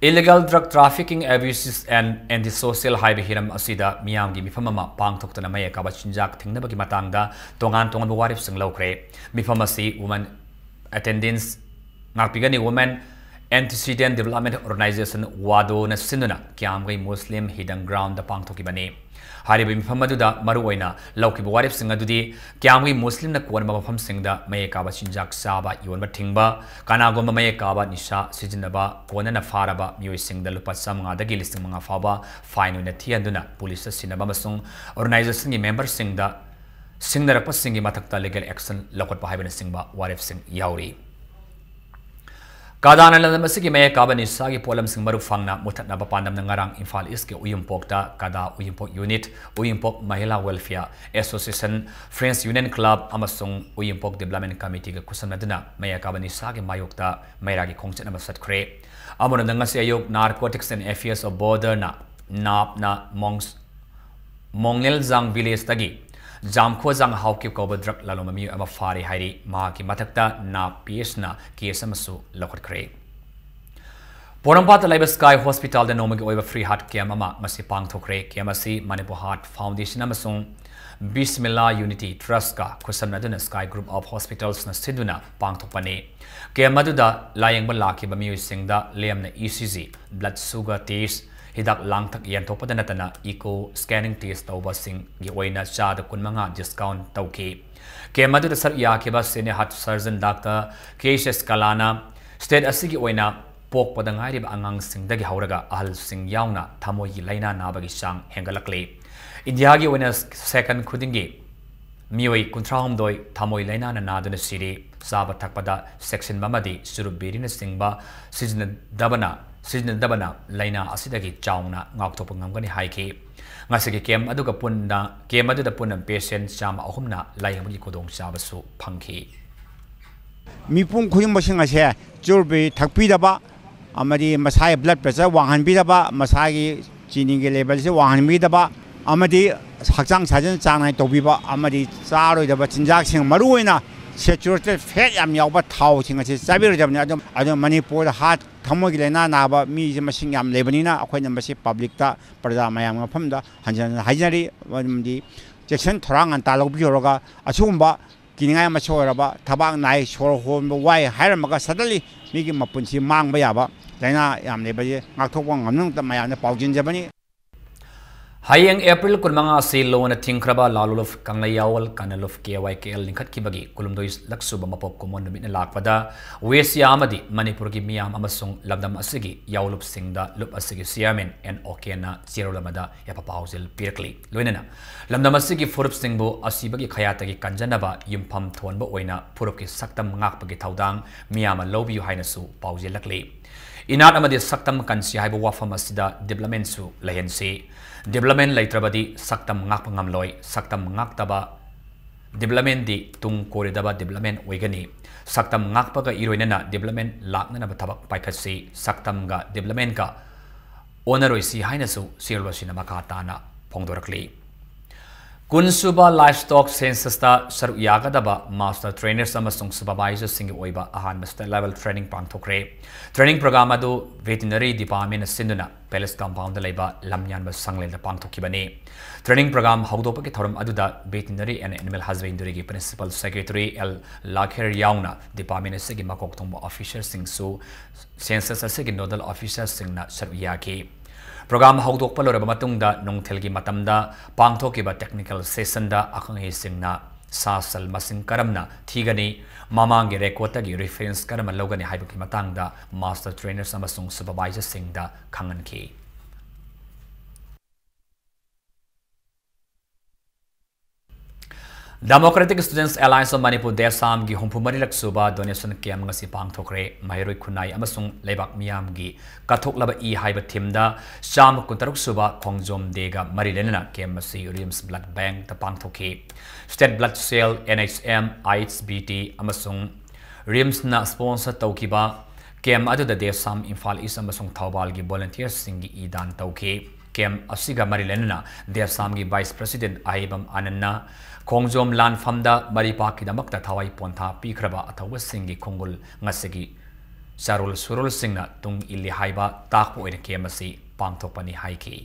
Illegal drug trafficking, abuses and antisocial ꯍꯥꯏꯕ ꯍꯤꯔꯝ ꯑꯁꯤꯗ ꯃꯤꯌꯥꯝꯒꯤ ꯃꯤꯐꯝ ꯑꯃ ꯄꯥꯡꯊꯣꯛꯇꯨꯅ ꯃꯌꯦꯛ ꯀꯥꯕ ꯆꯤꯟꯖꯥꯛ ꯊꯤꯡꯅꯕꯒꯤ ꯃꯇꯥꯡꯗ ꯇꯣꯉꯥꯟ ꯇꯣꯉꯥꯟꯕ ꯋꯥꯔꯦꯞꯁꯤꯡ ꯂꯧꯈ꯭ꯔꯦ꯫ ꯃꯤꯐꯝ ꯑꯁꯤ Women Attendance ꯉꯥꯛꯄꯤꯒꯅꯤ, Women Antecedent Development Organization, WADO ꯅ ꯁꯤꯟꯗꯨꯅ ꯀ꯭ꯌꯥꯝꯒꯩ ꯃꯨꯁꯂꯤꯝ ꯍꯤꯗꯪ ground ꯗ ꯄꯥꯡꯊꯣꯛꯈꯤꯕꯅꯤ꯫ ꯍꯥꯏꯔꯤꯕ ꯃꯤꯐꯝ ꯑꯗꯨꯗ ꯃꯔꯨꯑꯣꯏꯅ ꯂꯧꯈꯤꯕ ꯋꯥꯔꯦꯞꯁꯤꯡ ꯑꯗꯨꯗꯤ ꯀ꯭ꯌꯥꯝꯒꯤ ꯃꯨꯁꯂꯤꯝꯅ ꯀꯣꯟꯕ ꯃꯐꯝꯁꯤꯡꯗ ꯃꯌꯦꯛ ꯀꯥꯕ ꯆꯤꯟꯖꯥꯛ ꯆꯥꯕ, ꯌꯣꯟꯕ ꯊꯤꯡꯕ, ꯀꯅꯥꯒꯨꯝꯕ ꯃꯌꯦꯛ ꯀꯥꯕ ꯅꯤꯁꯥ ꯁꯤꯖꯤꯟꯅꯕ ꯀꯣꯟꯅꯅ ꯐꯥꯔꯕ ꯃꯤꯑꯣꯏꯁꯤꯡꯗ ꯂꯨꯄꯥ ꯆꯥꯃꯉꯥꯗꯒꯤ ꯂꯤꯁꯤꯡ ꯃꯉꯥ ꯐꯥꯎꯕ fine ꯑꯣꯏꯅ ꯊꯤꯍꯟꯗꯨꯅ ꯄꯨꯂꯤꯁꯇ ꯁꯤꯟꯅꯕ ꯑꯃꯁꯨꯡ organization ꯒꯤ member ꯁꯤꯡꯗ ꯁꯤꯡꯅꯔꯛꯄꯁꯤꯡꯒꯤ ꯃꯊꯛꯇ legal action ꯂꯧꯈꯠꯄ ꯍꯥꯏꯕꯅꯆꯤꯡꯕ ꯋꯥꯔꯦꯞꯁꯤꯡ ꯌꯥꯎꯔꯤ꯫ ꯀꯗꯥꯅ ꯂꯝꯗꯝ ꯑꯁꯤꯒꯤ ꯃꯌꯥꯏ ꯀꯥꯕ ꯅꯤꯁꯥꯒꯤ ꯄꯣꯠꯂꯝꯁꯤꯡ ꯃꯔꯨ ꯐꯪꯅ ꯃꯨꯊꯠꯅꯕ ꯄꯥꯟꯗꯝꯅ ꯉꯔꯥꯡ ꯏꯝꯐꯥꯜ ꯏꯁꯀꯤ ꯎꯌꯨꯝꯄꯣꯛꯇ ꯀꯗꯥ Uyumpok unit, Uyumpok Mahila welfare association, friends union club ꯑꯃꯁꯨꯡ ꯎꯌꯨꯝꯄꯣꯛ ꯗꯤꯕ꯭ꯂꯞꯃꯦꯟ ꯀꯃꯤꯇꯤꯒ ꯈꯨꯠꯁꯝꯅꯗꯨꯅ ꯃꯌꯥꯏ ꯀꯥꯕ ꯅꯤꯁꯥꯒꯤ ꯃꯥꯌꯣꯛꯇ ꯃꯩꯔꯥꯒꯤ ꯈꯣꯡꯆꯠ ꯑꯃ ꯆꯠꯈ꯭ꯔꯦ꯫ ꯑꯃꯔꯣꯝꯗ ꯉꯁꯤ ꯑꯌꯨꯛ Narcotics and Affairs of Borderꯅ ꯅꯥꯞꯅ ꯃꯣꯡꯁ-, ꯃꯣꯡꯂꯦꯜꯖꯥꯡ ꯚꯤꯂꯦꯖꯇꯒꯤ ꯖꯥꯝꯈꯣꯖꯥꯡ Haokip ꯀꯧꯕ ꯗ꯭ꯔꯒ ꯂꯂꯣꯟꯕ ꯃꯤꯑꯣꯏ ꯑꯃ ꯐꯥꯔꯦ ꯍꯥꯏꯔꯤ꯫ ꯃꯍꯥꯛꯀꯤ ꯃꯊꯛꯇ ꯅꯥꯞ ꯄꯤ ꯑꯦꯁꯅ ꯀꯦꯁ ꯑꯃꯁꯨ ꯂꯧꯈꯠꯈ꯭ꯔꯦ꯫ ꯄꯣꯔꯣꯝꯄꯥꯠꯇ ꯂꯩꯕ ꯁ꯭ꯀꯥꯏ ꯍꯣꯁꯄꯤꯇꯥꯜꯗ ꯅꯣꯡꯃꯒꯤ ꯑꯣꯏꯕ ꯐ꯭ꯔꯤ ꯍꯥꯔꯠ ꯀꯦꯝ ꯑꯃ ꯉꯁꯤ ꯄꯥꯡꯊꯣꯛꯈ꯭ꯔꯦ꯫ ꯀꯦꯝ ꯑꯁꯤ ꯃꯅꯤꯄꯨꯔ ꯍꯥꯔꯠ ꯐꯥꯎꯟꯗꯦꯁꯟ ꯑꯃꯁꯨꯡ ꯕꯤꯁꯃꯤꯜꯂꯥ ꯌꯨꯅꯤꯇꯤ ꯇ꯭ꯔꯁꯀ ꯈꯨꯠꯁꯝꯅꯗꯨꯅ ꯁ꯭ꯀꯥꯏ ꯒ꯭ꯔꯨꯞ ꯑꯣꯐ ꯍꯣꯁꯄꯤꯇꯥꯜꯁꯅ ꯁꯤꯟꯗꯨꯅ ꯄꯥꯡꯊꯣꯛꯄꯅꯤ꯫ ꯀꯦꯝ ꯑꯗꯨꯗ ꯂꯥꯌꯦꯡꯕ ꯂꯥꯛꯈꯤꯕ ꯃꯤꯑꯣꯏꯁꯤꯡꯗ ꯂꯦꯝꯅ E C G, blood sugar test, ꯍꯤꯗꯥꯛ ꯂꯥꯡꯊꯛ ꯌꯦꯟꯊꯣꯛꯄꯗ ꯅꯠꯇꯅ ꯏꯀꯣ ꯁ꯭ꯀꯦꯅꯤꯡ ꯇꯦꯁ ꯇꯧꯕꯁꯤꯡꯒꯤ ꯑꯣꯏꯅ ꯆꯥꯗ ꯀꯨꯟꯃꯉꯥ ꯗꯤꯁꯀꯥꯎꯟ ꯇꯧꯈꯤ꯫ ꯀꯦꯝ ꯑꯗꯨꯗ ꯁꯔꯨꯛ ꯌꯥꯈꯤꯕ ꯁꯦꯅꯤꯌꯔ ꯍꯥꯔꯠ ꯁꯔꯖꯟ ꯗꯥꯛꯇꯔ ꯀꯦ ꯑꯦꯁ ꯑꯦꯁ ꯀꯂꯥꯅ ꯁ꯭ꯇꯦꯠ ꯑꯁꯤꯒꯤ ꯑꯣꯏꯅ ꯄꯣꯛꯄꯗ ꯉꯥꯏꯔꯤꯕ ꯑꯉꯥꯡꯁꯤꯡꯗꯒꯤ ꯍꯧꯔꯒ ꯑꯍꯜꯁꯤꯡ ꯌꯥꯎꯅ ꯊꯃꯣꯏꯒꯤ ꯂꯥꯏꯅꯥ ꯅꯥꯕꯒꯤ ꯆꯥꯡ ꯍꯦꯟꯒꯠꯂꯛꯂꯤ꯫ ꯏꯟꯗꯤꯌꯥꯒꯤ ꯑꯣꯏꯅ ꯁꯦꯀꯟ ꯈꯨꯗꯤꯡꯒꯤ ꯃꯤꯑꯣꯏ ꯀꯨꯟꯊ꯭ꯔꯥꯍꯨꯝꯗꯣꯏ ꯊꯃꯣꯏ ꯂꯥꯏꯅꯥꯅ ꯅꯥꯗꯨꯅ ꯁꯤꯔꯤ꯫ ꯆꯥꯕ ꯊꯛꯄꯗ ꯆꯦꯛꯁꯤꯟꯕ ꯑꯃꯗꯤ ꯆꯨꯔꯨꯞ ꯕꯤꯔꯤꯅꯆꯤꯡꯕ ꯁꯤꯖꯤꯟꯅꯗꯕꯅ, ꯁꯤꯖꯤꯟꯅꯗꯕꯅ ꯂꯥꯏꯅꯥ ꯑꯁꯤꯗꯒꯤ ꯆꯥꯎꯅ ꯉꯥꯛꯊꯣꯛꯄ ꯉꯝꯒꯅꯤ ꯍꯥꯏꯈꯤ꯫ ꯉꯁꯤꯒꯤ ꯀꯦꯝ ꯑꯗꯨꯒ ꯄꯨꯟꯅ, ꯀꯦꯝ ꯑꯗꯨꯗ ꯄꯨꯟꯅ ꯄꯦꯁꯦꯟ ꯆꯥꯝꯃ ꯑꯍꯨꯝꯅ ꯂꯥꯌꯦꯡꯕꯒꯤ ꯈꯨꯗꯣꯡꯆꯥꯕꯁꯨ ꯐꯪꯈꯤ꯫ ꯃꯤꯄꯨꯝ ꯈꯨꯗꯤꯡꯃꯛꯁꯤꯡ ꯑꯁꯦ ꯆꯨꯔꯨꯞ ꯕꯤꯔꯤ ꯊꯛꯄꯤꯗꯕ, ꯑꯃꯗꯤ ꯃꯁꯥꯒꯤ ꯕ꯭ꯂꯗ ꯄ꯭ꯔꯦꯁꯔ ꯋꯥꯡꯍꯟꯕꯤꯗꯕ, ꯃꯁꯥꯒꯤ ꯆꯤꯅꯤꯒꯤ ꯂꯦꯚꯦꯜꯁꯤ ꯋꯥꯡꯍꯟꯕꯤꯗꯕ, ꯑꯃꯗꯤ ꯍꯛꯆꯥꯡ ꯁꯥꯖꯦꯜ ꯆꯥꯡ ꯅꯥꯏꯅ ꯇꯧꯕꯤꯕ, ꯑꯃꯗꯤ ꯆꯥꯔꯣꯏꯗꯕ ꯆꯤꯟꯖꯥꯛꯁꯤꯡ, ꯃꯔꯨꯑꯣꯏꯅ ꯁꯦꯆꯨꯔꯦꯇꯦꯗ ꯐꯦꯠ ꯌꯥꯝ ꯌꯥꯎꯕ ꯊꯥꯎꯁꯤꯡ ꯑꯁꯤ ꯆꯥꯕꯤꯔꯣꯏꯗꯕꯅꯤ꯫ ꯑꯗꯨꯝ, ꯑꯗꯨꯝ ꯃꯅꯤꯄꯨꯔꯗ ꯍꯥꯔꯠ, ꯊꯃꯣꯏꯒꯤ ꯂꯥꯏꯅꯥ ꯅꯥꯕ ꯃꯤꯁꯦ ꯃꯁꯤꯡ ꯌꯥꯝ ꯂꯩꯕꯅꯤꯅ, ꯑꯩꯈꯣꯏꯅ ꯃꯁꯤ ꯄꯕ꯭ꯂꯤꯛꯇ, ꯄ꯭ꯔꯖꯥ ꯃꯌꯥꯝꯒꯤ ꯃꯐꯝꯗ ꯍꯟꯖꯤꯟ ꯍꯟꯖꯤꯟ ꯍꯥꯏꯖꯔꯤ꯫ ꯃꯔꯝꯗꯤ ꯆꯦꯛꯁꯤꯟ ꯊꯧꯔꯥꯡ ꯉꯟꯇꯥ ꯂꯧꯕꯤꯍꯧꯔꯒ ꯑꯁꯤꯒꯨꯝꯕ ꯀꯤꯅꯤꯡꯉꯥꯏ ꯑꯃꯁꯨ ꯑꯣꯏꯔꯕ, ꯊꯕꯥꯛ ꯅꯥꯏ, ꯁꯣꯔ ꯍꯣꯟꯕ ꯋꯥꯏ ꯍꯥꯏꯔꯝꯃꯒ suddenly ꯃꯤꯒꯤ ꯃꯄꯨꯟꯁꯤ ꯃꯥꯡꯕ ꯌꯥꯕ ꯂꯥꯏꯅꯥ ꯌꯥꯝ ꯂꯩꯕꯁꯦ ꯉꯥꯛꯊꯣꯛꯄ ꯉꯝꯅꯕ ꯃꯌꯥꯝꯗ ꯄꯥꯎꯖꯦꯟꯖꯕꯅꯤ꯫ ꯍꯌꯦꯡ April ꯀꯨꯟꯃꯉꯥ ꯑꯁꯤ ꯂꯣꯟꯅ ꯊꯤꯡꯈ꯭ꯔꯕ ꯂꯥꯂꯨꯂꯨꯞ ꯀꯪꯂꯩꯌꯥꯋꯣꯜ ꯀꯥꯅꯂꯨꯞ K Y K L ꯂꯤꯡꯈꯠꯈꯤꯕꯒꯤ ꯀꯨꯟꯍꯨꯝꯗꯣꯏ ꯂꯛ ꯁꯨꯕ ꯃꯄꯣꯛ ꯀꯨꯝꯑꯣꯟ ꯅꯨꯃꯤꯠꯅ ꯂꯥꯛꯄꯗ ꯋꯦꯁꯤꯌꯥ ꯑꯃꯗꯤ ꯃꯅꯤꯄꯨꯔꯒꯤ ꯃꯤꯌꯥꯝ ꯑꯃꯁꯨꯡ ꯂꯝꯗꯝ ꯑꯁꯤꯒꯤ ꯌꯥꯎꯂꯨꯞꯁꯤꯡꯗ ꯂꯨꯞ ꯑꯁꯤꯒꯤ chairman N O K ꯅ ꯆꯦꯔꯣꯜ ꯑꯃꯗ ꯌꯥꯏꯐ ꯄꯥꯎꯖꯦꯜ ꯄꯤꯔꯛꯂꯤ꯫ ꯂꯣꯏꯅꯅ ꯂꯝꯗꯝ ꯑꯁꯤꯒꯤ ꯐꯨꯔꯨꯞꯁꯤꯡꯕꯨ ꯑꯁꯤꯕꯒꯤ ꯈꯌꯥꯠꯇꯒꯤ ꯀꯟꯖꯅꯕ ꯌꯨꯝꯐꯝ ꯊꯣꯟꯕ ꯑꯣꯏꯅ ꯐꯨꯔꯨꯞꯀꯤ ꯁꯛꯇꯝ ꯉꯥꯛꯄꯒꯤ ꯊꯧꯗꯥꯡ ꯃꯤꯌꯥꯝꯅ ꯂꯧꯕꯤꯌꯨ ꯍꯥꯏꯅꯁꯨ ꯄꯥꯎꯖꯦꯜꯂꯛꯂꯤ꯫ ꯏꯅꯥꯠ ꯑꯃꯗꯤ ꯁꯛꯇꯝ ꯀꯟꯁꯤ ꯍꯥꯏꯕ ꯋꯥꯐꯝ ꯑꯁꯤꯗ developmentꯁꯨ ꯂꯩꯍꯟꯁꯤ꯫ Development ꯂꯩꯇ꯭ꯔꯕꯗꯤ ꯁꯛꯇꯝ ꯉꯥꯛꯄ ꯉꯝꯂꯣꯏ꯫ ꯁꯛꯇꯝ ꯉꯥꯛꯇꯕ developmentꯗꯤ ꯇꯨꯡ ꯀꯣꯏꯔꯣꯏꯗꯕ development ꯑꯣꯏꯒꯅꯤ꯫ ꯁꯛꯇꯝ ꯉꯥꯛꯄꯒ ꯏꯔꯣꯏꯅꯅ development ꯂꯥꯛꯅꯅꯕ ꯊꯕꯛ ꯄꯥꯏꯈꯠꯁꯤ꯫ ꯁꯛꯇꯝꯒ developmentꯀ ꯑꯣꯟꯅꯔꯣꯏꯁꯤ ꯍꯥꯏꯅꯁꯨ ꯆꯦꯔꯣꯜ ꯑꯁꯤꯅ ꯃꯈꯥ ꯇꯥꯅ ꯐꯣꯡꯗꯣꯔꯛꯂꯤ꯫ ꯀꯨꯟꯁꯨꯕ Livestock Censusꯇ ꯁꯔꯨꯛ ꯌꯥꯒꯗꯕ master trainers ꯑꯃꯁꯨꯡ supervisorꯁꯤꯡꯒꯤ ꯑꯣꯏꯕ ꯑꯍꯥꯟꯕ state level training ꯄꯥꯡꯊꯣꯛꯈ꯭ꯔꯦ꯫ Training program ꯑꯗꯨ Veterinary Departmentꯅ ꯁꯤꯟꯗꯨꯅ Palace Compoundꯗ ꯂꯩꯕ ꯂꯝꯌꯥꯟꯕ ꯁꯪꯂꯦꯟꯗ ꯄꯥꯡꯊꯣꯛꯈꯤꯕꯅꯤ꯫ Training program ꯍꯧꯗꯣꯛꯄꯒꯤ ꯊꯧꯔꯝ ꯑꯗꯨꯗ Veterinary and Animal Husbandryꯒꯤ Principal Secretary L ꯂꯥꯈꯦꯔ ꯌꯥꯎꯅ department ꯑꯁꯤꯒꯤ ꯃꯀꯣꯛ ꯊꯣꯡꯕ officerꯁꯤꯡꯁꯨ census ꯑꯁꯤꯒꯤ nodal officerꯁꯤꯡꯅ ꯁꯔꯨꯛ ꯌꯥꯈꯤ꯫ Program ꯍꯧꯗꯣꯛꯄ ꯂꯣꯏꯔꯕ ꯃꯇꯨꯡꯗ ꯅꯨꯡꯊꯤꯜꯒꯤ ꯃꯇꯝꯗ ꯄꯥꯡꯊꯣꯛꯈꯤꯕ technical sessionꯗ ꯑꯈꯪ ꯑꯍꯩꯁꯤꯡꯅ ꯁꯥ ꯁꯟ ꯃꯁꯤꯡ ꯀꯔꯝꯅ ꯊꯤꯒꯅꯤ, ꯃꯃꯥꯡꯒꯤ recordꯇꯒꯤ reference ꯀꯔꯝꯅ ꯂꯧꯒꯅꯤ ꯍꯥꯏꯕꯒꯤ ꯃꯇꯥꯡꯗ master trainers ꯑꯃꯁꯨꯡ supervisorꯁꯤꯡꯗ ꯈꯪꯍꯟꯈꯤ꯫ Democratic Students Alliance of Manipur, DESAMꯒꯤ ꯍꯨꯝꯐꯨ ꯃꯔꯤꯔꯛ ꯁꯨꯕ donation camp ꯉꯁꯤ ꯄꯥꯡꯊꯣꯛꯈ꯭ꯔꯦ꯫ ꯃꯍꯩꯔꯣꯏ ꯈꯨꯟꯅꯥꯏ ꯑꯃꯁꯨꯡ ꯂꯩꯕꯥꯛ ꯃꯤꯌꯥꯝꯒꯤ ꯀꯠꯊꯣꯛꯂꯕ ꯏ ꯍꯥꯏꯕ themeꯗ ꯆꯥꯝꯃ ꯀꯨꯟꯇꯔꯨꯛ ꯁꯨꯕ ꯈꯣꯡꯖꯣꯝ dayꯒ ꯃꯔꯤ ꯂꯩꯅꯅ camp ꯑꯁꯤ RIMS Blood Bankꯇ ꯄꯥꯡꯊꯣꯛꯈꯤ꯫ State Blood Cell, N H M, I H B T ꯑꯃꯁꯨꯡ RIMSꯅ sponsor ꯇꯧꯈꯤꯕ camp ꯑꯗꯨꯗ DESAM, ꯏꯝꯐꯥꯜ East ꯑꯃꯁꯨꯡ ꯊꯧꯕꯥꯜꯒꯤ volunteersꯁꯤꯡꯒꯤ ꯏ ꯗꯥꯟ ꯇꯧꯈꯤ꯫ Camp ꯑꯁꯤꯒ ꯃꯔꯤ ꯂꯩꯅꯅ DESAMꯒꯤ Vice President ꯑꯍꯩꯕꯝ ꯑꯥꯅꯟꯅ ꯈꯣꯡꯖꯣꯝ ꯂꯥꯟꯐꯝꯗ ꯃꯔꯤꯄꯥꯛꯀꯤꯗꯃꯛꯇ ꯊꯋꯥꯏ ꯄꯣꯟꯊꯥ ꯄꯤꯈ꯭ꯔꯕ ꯑꯊꯧꯕꯁꯤꯡꯒꯤ ꯈꯣꯡꯒꯨꯜ ꯉꯁꯤꯒꯤ ꯆꯥꯔꯣꯜ ꯁꯨꯔꯣꯜꯁꯤꯡꯅ ꯇꯨꯡ ꯏꯜꯂꯤ ꯍꯥꯏꯕ ꯇꯥꯛꯄ ꯑꯣꯏꯅ camp ꯑꯁꯤ ꯄꯥꯡꯊꯣꯛꯄꯅꯤ ꯍꯥꯏꯈꯤ꯫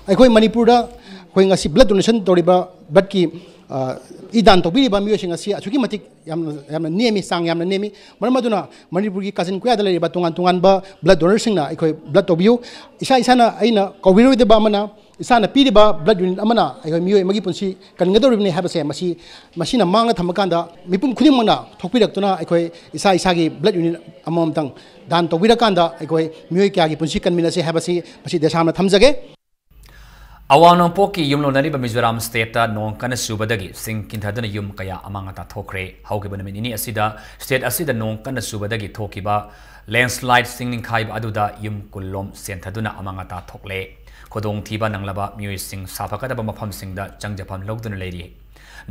ꯑꯩꯈꯣꯏ ꯃꯅꯤꯄꯨꯔꯗ ꯑꯩꯈꯣꯏ ꯉꯁꯤ blood donation ꯇꯧꯔꯤꯕ bloodꯀꯤ ꯑ, ꯏ ꯗꯥꯟ ꯇꯧꯕꯤꯔꯤꯕ ꯃꯤꯑꯣꯏꯁꯤꯡ ꯑꯁꯤ ꯑꯁꯨꯛꯀꯤ ꯃꯇꯤꯛ ꯌꯥꯝꯅ, ꯌꯥꯝꯅ ꯅꯦꯝꯃꯤ, ꯆꯥꯡ ꯌꯥꯝꯅ ꯅꯦꯝꯃꯤ꯫ ꯃꯔꯝ ꯑꯗꯨꯅ ꯃꯅꯤꯄꯨꯔꯒꯤ ꯀꯥꯆꯤꯟ ꯀꯣꯌꯥꯗ ꯂꯩꯔꯤꯕ ꯇꯣꯉꯥꯟ ꯇꯣꯉꯥꯟꯕ blood donorꯁꯤꯡꯅ ꯑꯩꯈꯣꯏ blood ꯇꯧꯕꯤꯌꯨ꯫ ꯏꯁꯥ ꯏꯁꯥꯅ, ꯑꯩꯅ ꯀꯧꯕꯤꯔꯣꯏꯗꯕ ꯑꯃꯅ, ꯏꯁꯥꯅ ꯄꯤꯔꯤꯕ blood unit ꯑꯃꯅ ꯑꯩꯈꯣꯏ ꯃꯤꯑꯣꯏ ꯑꯃꯒꯤ ꯄꯨꯟꯁꯤ ꯀꯟꯒꯗꯧꯔꯤꯕꯅꯤ ꯍꯥꯏꯕꯁꯦ, ꯃꯁꯤ, ꯃꯁꯤꯅ ꯃꯥꯡꯅ ꯊꯝꯃꯀꯥꯟꯗ ꯃꯤꯄꯨꯝ ꯈꯨꯗꯤꯡꯃꯛꯅ ꯊꯣꯛꯄꯤꯔꯛꯇꯨꯅ ꯑꯩꯈꯣꯏ ꯏꯁꯥ ꯏꯁꯥꯒꯤ blood unit ꯑꯃꯃꯝꯇꯪ ꯗꯥꯟ ꯇꯧꯕꯤꯔꯀꯥꯟꯗ ꯑꯩꯈꯣꯏ ꯃꯤꯑꯣꯏ ꯀꯌꯥꯒꯤ ꯄꯨꯟꯁꯤ ꯀꯟꯃꯤꯟꯅꯁꯤ ꯍꯥꯏꯕꯁꯤ ꯃꯁꯤ ꯗꯦꯁꯥꯝꯅ ꯊꯝꯖꯒꯦ꯫ ꯑꯋꯥꯡ ꯅꯣꯡꯄꯣꯛꯀꯤ ꯌꯨꯝꯂꯣꯟꯅꯔꯤꯕ ꯃꯤꯖꯣꯔꯥꯝ stateꯇ ꯅꯣꯡ ꯀꯟꯅ ꯆꯨꯕꯗꯒꯤ ꯆꯤꯡ ꯀꯤꯟꯊꯗꯨꯅ ꯌꯨꯝ ꯀꯌꯥ ꯑꯃꯥꯡ ꯑꯇꯥ ꯊꯣꯛꯈ꯭ꯔꯦ꯫ ꯍꯧꯈꯤꯕ ꯅꯨꯃꯤꯠ ꯅꯤꯅꯤ ꯑꯁꯤꯗ state ꯑꯁꯤꯗ ꯅꯣꯡ ꯀꯟꯅ ꯆꯨꯕꯗꯒꯤ ꯊꯣꯛꯈꯤꯕ landslide, ꯆꯤꯡ ꯅꯤꯡꯈꯥꯏꯕ ꯑꯗꯨꯗ ꯌꯨꯝ ꯀꯨꯟꯂꯣꯝ ꯆꯦꯟꯊꯗꯨꯅ ꯑꯃꯥꯡ ꯑꯇꯥ ꯊꯣꯛꯂꯦ꯫ ꯈꯨꯗꯣꯡꯊꯤꯕ ꯅꯪꯂꯕ ꯃꯤꯑꯣꯏꯁꯤꯡ ꯁꯥꯐꯒꯗꯕ ꯃꯐꯝꯁꯤꯡꯗ ꯆꯪꯖꯐꯝ ꯂꯧꯗꯨꯅ ꯂꯩꯔꯤ꯫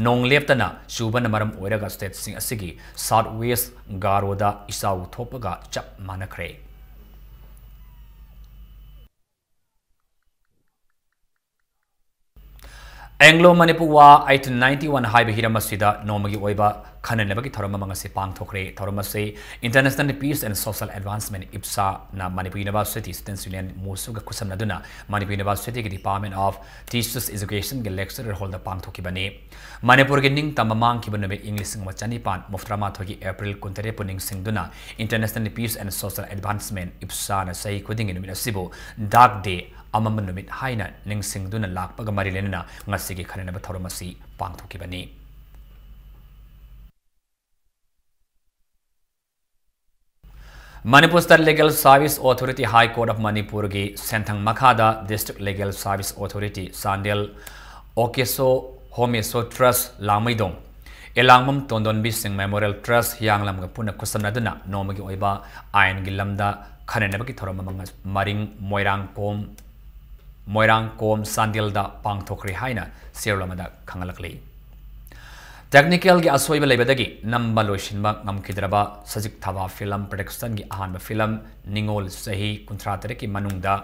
ꯅꯣꯡ ꯂꯦꯞꯇꯅ ꯆꯨꯕꯅ ꯃꯔꯝ ꯑꯣꯏꯔꯒ stateꯁꯤꯡ ꯑꯁꯤꯒꯤ South West ꯒꯥꯔꯣꯗ ꯏꯆꯥꯎ ꯊꯣꯛꯄꯒ ꯆꯞ ꯃꯥꯟꯅꯈ꯭ꯔꯦ꯫ Anglo Manipur War eighteen ninety-one ꯍꯥꯏꯕ ꯍꯤꯔꯝ ꯑꯁꯤꯗ ꯅꯣꯡꯃꯒꯤ ꯑꯣꯏꯕ ꯈꯟꯅꯅꯕꯒꯤ ꯊꯧꯔꯝ ꯑꯃ ꯉꯁꯤ ꯄꯥꯡꯊꯣꯛꯈ꯭ꯔꯦ꯫ ꯊꯧꯔꯝ ꯑꯁꯤ International Peace and Social Advancement, IPSAꯅ Manipur University Students Union, MUSUꯒ ꯈꯨꯠꯁꯝꯅꯗꯨꯅ Manipur Universityꯒꯤ Department of Teachers Educationꯒꯤ lecturer hallꯗ ꯄꯥꯡꯊꯣꯛꯈꯤꯕꯅꯤ꯫ ꯃꯅꯤꯄꯨꯔꯒꯤ ꯅꯤꯡꯇꯝꯕ ꯃꯥꯡꯈꯤꯕ ꯅꯨꯃꯤꯠ ꯏꯪ ꯂꯤꯁꯤꯡ ꯑꯃ ꯆꯅꯤꯄꯥꯟ ꯃꯧꯗ꯭ꯔꯥ ꯃꯥꯊꯣꯏꯒꯤ April ꯀꯨꯟꯇꯔꯦꯠꯄꯨ ꯅꯤꯡꯁꯤꯡꯗꯨꯅ International Peace and Social Advancement, IPSAꯅ ꯆꯍꯤ ꯈꯨꯗꯤꯡꯒꯤ ꯅꯨꯃꯤꯠ ꯑꯁꯤꯕꯨ Dark Day, ꯑꯃꯝꯕ ꯅꯨꯃꯤꯠ ꯍꯥꯏꯅ ꯅꯤꯡꯁꯤꯡꯗꯨꯅ ꯂꯥꯛꯄꯒ ꯃꯔꯤ ꯂꯩꯅꯅ ꯉꯁꯤꯒꯤ ꯈꯟꯅꯅꯕ ꯊꯧꯔꯝ ꯑꯁꯤ ꯄꯥꯡꯊꯣꯛꯈꯤꯕꯅꯤ꯫ Manipur State Legal Service Authority, High Court of Manipurꯒꯤ ꯁꯦꯟꯊꯪ ꯃꯈꯥꯗ District Legal Service Authority, Chandel, ꯑꯣꯀꯦꯁꯣ ꯍꯣꯃꯦꯁꯣ Trust, ꯂꯥꯡꯃꯩꯗꯣꯡ, ꯑꯦꯂꯥꯡꯕꯝ ꯇꯣꯟꯗꯣꯟꯕꯤ ꯁꯤꯡ Memorial Trust, ꯍꯤꯌꯥꯡꯂꯝꯒ ꯄꯨꯟꯅ ꯈꯨꯠꯁꯝꯅꯗꯨꯅ ꯅꯣꯡꯃꯒꯤ ꯑꯣꯏꯕ ꯑꯥꯏꯟꯒꯤ ꯂꯝꯗ ꯈꯟꯅꯅꯕꯒꯤ ꯊꯧꯔꯝ ꯑꯃ ꯉ-, ꯃꯔꯤꯡ ꯃꯣꯏꯔꯥꯡꯈꯣꯝ, ꯃꯣꯏꯔꯥꯡꯈꯣꯝ ꯆꯥꯟꯗꯦꯜꯗ ꯄꯥꯡꯊꯣꯛꯈ꯭ꯔꯦ ꯍꯥꯏꯅ ꯆꯦꯔꯣꯜ ꯑꯃꯗ ꯈꯪꯍꯜꯂꯛꯂꯤ꯫ Technicalꯒꯤ ꯑꯁꯣꯏꯕ ꯂꯩꯕꯗꯒꯤ ꯅꯝꯕ ꯂꯣꯏꯁꯤꯟꯕ ꯉꯝꯈꯤꯗ꯭ꯔꯕ ꯁꯖꯤꯛ ꯊꯕꯥ Film Productionꯒꯤ ꯑꯍꯥꯟꯕ film ꯅꯤꯉꯣꯜ ꯆꯍꯤ ꯀꯨꯟꯊ꯭ꯔꯥ ꯇꯔꯦꯠꯀꯤ ꯃꯅꯨꯡꯗ,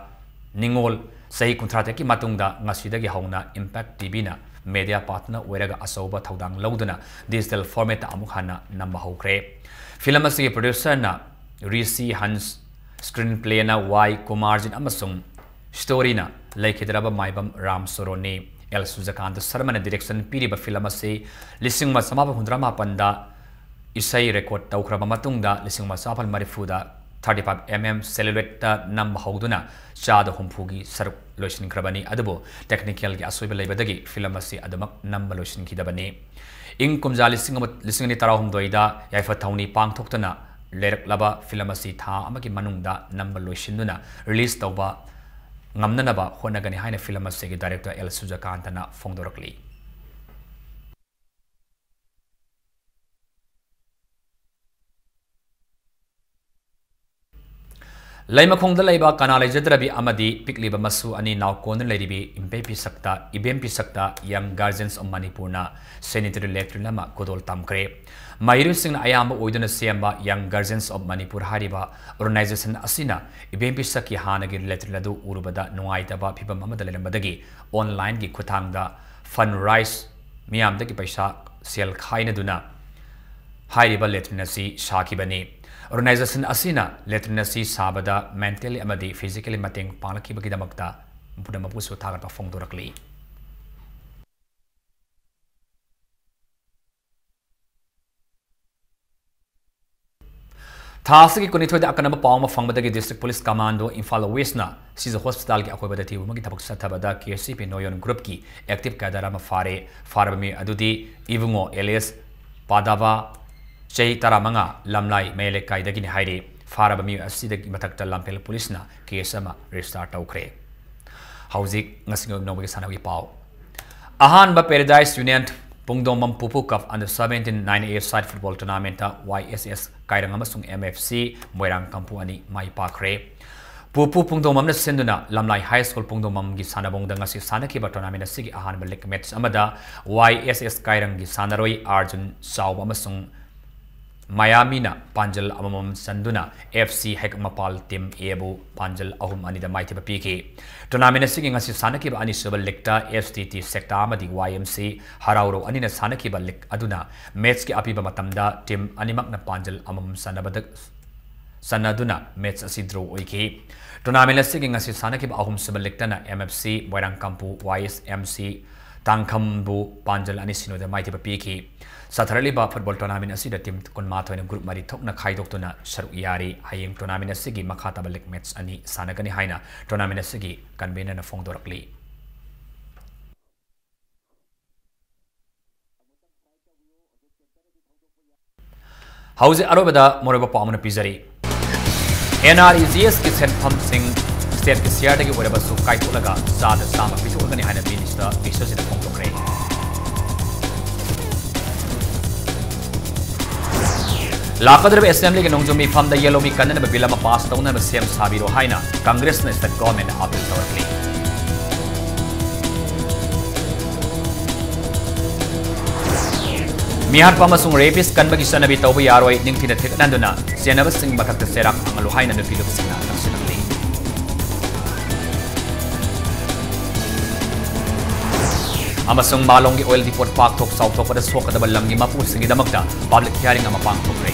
ꯅꯤꯉꯣꯜ ꯆꯍꯤ ꯀꯨꯟꯊ꯭ꯔꯥ ꯇꯔꯦꯠꯀꯤ ꯃꯇꯨꯡꯗ ꯉꯁꯤꯗꯒꯤ ꯍꯧꯅ Impact TVꯅ media partner ꯑꯣꯏꯔꯒ ꯑꯆꯧꯕ ꯊꯧꯗꯥꯡ ꯂꯧꯗꯨꯅ digital formatꯇ ꯑꯃꯨꯛ ꯍꯟꯅ ꯅꯝꯕ ꯍꯧꯈ꯭ꯔꯦ꯫ Film ꯑꯁꯤꯒꯤ producerꯅ ꯔꯤꯁꯤ ꯍꯟꯁ, screenplayꯅ ꯋꯥꯏ ꯀꯨꯃꯥꯔꯖꯤꯠ ꯑꯃꯁꯨꯡ storyꯅ ꯂꯩꯈꯤꯗ꯭ꯔꯕ ꯃꯥꯏꯕꯝ ꯔꯥꯝ ꯆꯣꯔꯣꯟꯅꯤ꯫ ꯑꯦꯜ ꯁꯨꯖꯀꯥꯟꯇ ꯁꯔꯃꯅ direction ꯄꯤꯔꯤꯕ film ꯑꯁꯤ ꯂꯤꯁꯤꯡ ꯑꯃ ꯆꯃꯥꯄꯜ ꯍꯨꯝꯗ꯭ꯔꯥ ꯃꯥꯄꯟꯗ ꯏꯁꯩ record ꯇꯧꯈ꯭ꯔꯕ ꯃꯇꯨꯡꯗ, ꯂꯤꯁꯤꯡ ꯑꯃ ꯆꯃꯥꯄꯜ ꯃꯔꯤꯐꯨꯗ thirty five M M celluloidꯇ ꯅꯝꯕ ꯍꯧꯗꯨꯅ ꯆꯥꯗ ꯍꯨꯝꯐꯨꯒꯤ ꯁꯔꯨꯛ ꯂꯣꯏꯁꯤꯟꯈ꯭ꯔꯕꯅꯤ꯫ ꯑꯗꯨꯕꯨ technicalꯒꯤ ꯑꯁꯣꯏꯕ ꯂꯩꯕꯗꯒꯤ film ꯑꯁꯤ ꯑꯗꯨꯃꯛ ꯅꯝꯕ ꯂꯣꯏꯁꯤꯟꯈꯤꯗꯕꯅꯤ꯫ ꯏꯪ ꯀꯨꯝꯖꯥ ꯂꯤꯁꯤꯡ ꯑꯃ, ꯂꯤꯁꯤꯡ ꯑꯅꯤ ꯇꯔꯥꯍꯨꯝꯗꯣꯏꯗ ꯌꯥꯏꯐ ꯊꯧꯅꯤ ꯄꯥꯡꯊꯣꯛꯇꯨꯅ ꯂꯩꯔꯛꯂꯕ film ꯑꯁꯤ ꯊꯥ ꯑꯃꯒꯤ ꯃꯅꯨꯡꯗ ꯅꯝꯕ ꯂꯣꯏꯁꯤꯟꯗꯨꯅ release ꯇꯧꯕ ꯉꯝꯅꯅꯕ ꯍꯣꯠꯅꯒꯅꯤ ꯍꯥꯏꯅ film ꯑꯁꯤꯒꯤ director ꯑꯦꯜ ꯁꯨꯖꯀꯥꯟꯇꯅ ꯐꯣꯡꯗꯣꯔꯛꯂꯤ꯫ ꯂꯩꯃꯈꯣꯡꯗ ꯂꯩꯕ ꯀꯅꯥ ꯂꯩꯖꯗ꯭ꯔꯕꯤ ꯑꯃꯗꯤ ꯄꯤꯛꯂꯤꯕ ꯃꯁꯨ ꯑꯅꯤ ꯅꯥꯎꯀꯣꯟꯗꯨꯅ ꯂꯩꯔꯤꯕꯤ ꯏꯝꯄꯦ ꯄꯤꯁꯛꯇ, ꯏꯕꯦꯝ ꯄꯤꯁꯛꯇ Young Guardians of Manipurꯅ sanitary latrine ꯑꯃ ꯈꯨꯗꯣꯜ ꯇꯝꯈ꯭ꯔꯦ꯫ ꯃꯍꯩꯔꯣꯏꯁꯤꯡꯅ ꯑꯌꯥꯝꯕ ꯑꯣꯏꯗꯨꯅ ꯁꯦꯝꯕ Young Guardians of Manipur ꯍꯥꯏꯔꯤꯕ organization ꯑꯁꯤꯅ ꯏꯕꯦꯝ ꯄꯤꯁꯛꯀꯤ ꯍꯥꯟꯅꯒꯤ latrine ꯑꯗꯨ ꯎꯔꯨꯕꯗ ꯅꯨꯡꯉꯥꯏꯇꯕ ꯐꯤꯚꯝ ꯑꯃꯗ ꯂꯩꯔꯝꯕꯗꯒꯤ online ꯒꯤ ꯈꯨꯠꯊꯥꯡꯗ fund raise, ꯃꯤꯌꯥꯝꯗꯒꯤ ꯄꯩꯁꯥ, ꯁꯦꯜ ꯈꯥꯏꯅꯗꯨꯅ ꯍꯥꯏꯔꯤꯕ latrine ꯑꯁꯤ ꯁꯥꯈꯤꯕꯅꯤ꯫ Organization ꯑꯁꯤꯅ latrine ꯑꯁꯤ ꯁꯥꯕꯗ mentally ꯑꯃꯗꯤ physically ꯃꯇꯦꯡ ꯄꯥꯡꯂꯛꯈꯤꯕꯒꯤꯗꯃꯛꯇ ꯄꯨꯝꯅꯃꯛꯄꯨꯁꯨ ꯊꯥꯒꯠꯄ ꯐꯣꯡꯗꯣꯔꯛꯂꯤ꯫ ꯊꯥ ꯑꯁꯤꯒꯤ ꯀꯨꯟꯅꯤꯊꯣꯏꯗ ꯑꯀꯟꯕ ꯄꯥꯎ ꯑꯃ ꯐꯪꯕꯗꯒꯤ District Police Commando ꯏꯝꯐꯥꯜ Westꯅ ꯁꯤꯖ Hospitalꯒꯤ ꯑꯀꯣꯏꯕꯗ ꯊꯤꯕ ꯑꯃꯒꯤ ꯊꯕꯛ ꯆꯠꯊꯕꯗ K C P ꯅꯣꯌꯣꯟ groupꯀꯤ active cadre ꯑꯃ ꯐꯥꯔꯦ꯫ ꯐꯥꯔꯕ ꯃꯤꯑꯣꯏ ꯑꯗꯨꯗꯤ ꯏꯕꯨꯡꯉꯣ alias ꯄꯥꯗꯥꯕꯥ, ꯆꯍꯤ ꯇꯔꯥꯃꯉꯥ, ꯂꯝꯂꯥꯏ ꯃꯌꯥꯏ ꯂꯩꯀꯥꯏꯗꯒꯤꯅꯤ ꯍꯥꯏꯔꯤ꯫ ꯐꯥꯔꯕ ꯃꯤꯑꯣꯏ ꯑꯁꯤꯗꯒꯤ ꯃꯊꯛꯇ ꯂꯝꯐꯦꯜ Policeꯅ case ꯑꯃ register ꯇꯧꯈ꯭ꯔꯦ꯫ ꯍꯧꯖꯤꯛ ꯉꯁꯤꯒꯤ ꯑꯣꯏꯕ ꯅꯧꯕꯒꯤ ꯁꯥꯟꯅꯕꯒꯤ ꯄꯥꯎ꯫ ꯑꯍꯥꯟꯕ Paradise Union ꯄꯨꯡꯗꯣꯡꯕꯝ ꯄꯨꯄꯨ Cup under seventeen nine A side football tournamentꯇ Y S S ꯀꯥꯏꯔꯪ ꯑꯃꯁꯨꯡ M F C ꯃꯣꯏꯔꯥꯡ ꯀꯝꯄꯨ ꯑꯅꯤ ꯃꯥꯏ ꯄꯥꯛꯈ꯭ꯔꯦ꯫ ꯄꯨꯄꯨ ꯄꯨꯡꯗꯣꯡꯕꯝꯅ ꯁꯤꯟꯗꯨꯅ ꯂꯝꯂꯥꯏ High School ꯄꯨꯡꯗꯣꯡꯕꯝꯒꯤ ꯁꯥꯟꯅꯕꯨꯡꯗ ꯉꯁꯤ ꯁꯥꯟꯅꯈꯤꯕ tournament ꯑꯁꯤꯒꯤ ꯑꯍꯥꯟꯕ league match ꯑꯃꯗ Y S S ꯀꯥꯏꯔꯪꯒꯤ ꯁꯥꯟꯅꯔꯣꯏ ꯑꯥꯔꯖꯨꯟ ꯆꯥꯎꯕ ꯑꯃꯁꯨꯡ ꯃꯌꯥꯃꯤꯅ ꯄꯥꯟꯖꯜ ꯑꯃꯃꯝ ꯆꯟꯗꯨꯅ F C ꯍꯩꯀꯛꯃꯄꯥꯜ team Aꯕꯨ ꯄꯥꯟꯖꯜ ꯑꯍꯨꯝ ꯑꯅꯤꯗ ꯃꯥꯏꯊꯤꯕ ꯄꯤꯈꯤ꯫ Tournament ꯑꯁꯤꯒꯤ ꯉꯁꯤ ꯁꯥꯟꯅꯈꯤꯕ ꯑꯅꯤꯁꯨꯕ leagueꯇ S T T ꯁꯦꯛꯇꯥ ꯑꯃꯗꯤ Y M C ꯍꯔꯥꯎꯔꯧ ꯑꯅꯤꯅ ꯁꯥꯟꯅꯈꯤꯕ league ꯑꯗꯨꯅ matchꯀꯤ ꯑꯄꯤꯕ ꯃꯇꯝꯗ team ꯑꯅꯤꯃꯛꯅ ꯄꯥꯟꯖꯜ ꯑꯃꯃꯝ ꯆꯟꯅꯕꯗ ꯆꯟꯅꯗꯨꯅ match ꯑꯁꯤ draw ꯑꯣꯏꯈꯤ꯫ Tournament ꯑꯁꯤꯒꯤ ꯉꯁꯤ ꯁꯥꯟꯅꯈꯤꯕ ꯑꯍꯨꯝꯁꯨꯕ league ꯇꯅ M F C ꯃꯣꯏꯔꯥꯡꯀꯝꯄꯨ Y S M C ꯇꯥꯡꯈꯝꯕꯨ ꯄꯥꯟꯖꯜ ꯑꯅꯤ ꯁꯤꯅꯣꯗ ꯃꯥꯏꯊꯤꯕ ꯄꯤꯈꯤ꯫ ꯆꯠꯊꯔꯛꯂꯤꯕ football tournament ꯑꯁꯤꯗ team ꯀꯨꯟꯃꯥꯊꯣꯏꯅ group ꯃꯔꯤ ꯊꯣꯛꯅ ꯈꯥꯏꯗꯣꯛꯇꯨꯅ ꯁꯔꯨꯛ ꯌꯥꯔꯤ꯫ ꯍꯌꯦꯡ tournament ꯑꯁꯤꯒꯤ ꯃꯈꯥ ꯇꯥꯕ league match ꯑꯅꯤ ꯁꯥꯟꯅꯒꯅꯤ ꯍꯥꯏꯅ tournament ꯑꯁꯤꯒꯤ convener ꯅ ꯐꯣꯡꯗꯣꯔꯛꯂꯤ꯫ ꯍꯧꯖꯤꯛ ꯑꯔꯣꯏꯕꯗ ꯃꯔꯨꯑꯣꯏꯕ ꯄꯥꯎ ꯑꯃꯅ ꯄꯤꯖꯔꯤ꯫ N R E G S ꯀꯤ ꯁꯦꯟꯐꯝꯁꯤꯡ state ꯀꯤ share ꯗꯒꯤ ꯑꯣꯏꯔꯕꯁꯨ ꯀꯥꯏꯊꯣꯛꯂꯒ ꯆꯥꯗ ꯆꯥꯝꯃ ꯄꯤꯊꯣꯛꯂꯒꯅꯤ ꯍꯥꯏꯅ Minister ꯕꯤꯁ꯭ꯋꯖꯤꯠꯅ ꯐꯣꯡꯗꯣꯛꯈ꯭ꯔꯦ꯫ ꯂꯥꯛꯀꯗꯧꯔꯤꯕ assembly ꯒꯤ ꯅꯣꯡꯖꯨ ꯃꯤꯐꯝꯗ ꯌꯦꯜꯍꯧꯃꯤ ꯀꯟꯅꯅꯕ bill ꯑꯃ pass ꯇꯧꯅꯕ ꯁꯦꯝ ꯁꯥꯕꯤꯔꯣ ꯍꯥꯏꯅ Congress ꯅ state government ꯗ appeal ꯇꯧꯔꯛꯂꯤ꯫ ꯃꯤꯍꯥꯠꯄ ꯑꯃꯁꯨꯡ rapist ꯀꯟꯕꯒꯤ ꯆꯠꯅꯕꯤ ꯇꯧꯕ ꯌꯥꯔꯣꯏ, ꯅꯤꯡꯊꯤꯅ ꯊꯤꯒꯠꯍꯟꯗꯨꯅ ꯆꯦꯟꯅꯕꯁꯤꯡ ꯃꯊꯛꯇ ꯆꯩꯔꯥꯛ ꯐꯪꯍꯜꯂꯨ ꯍꯥꯏꯅ ꯅꯨꯄꯤ ꯂꯨꯞꯁꯤꯡꯅ ꯇꯛꯁꯤꯜꯂꯛꯂꯤ꯫ ꯑꯃꯁꯨꯡ ꯃꯥꯂꯣꯝꯒꯤ oil depot ꯄꯥꯛꯊꯣꯛ ꯆꯥꯎꯊꯣꯛꯄꯗ ꯁꯣꯛꯀꯗꯕ ꯂꯝꯒꯤ ꯃꯄꯨꯁꯤꯡꯒꯤꯗꯃꯛꯇ public hearing ꯑꯃ ꯄꯥꯡꯊꯣꯛꯈ꯭ꯔꯦ꯫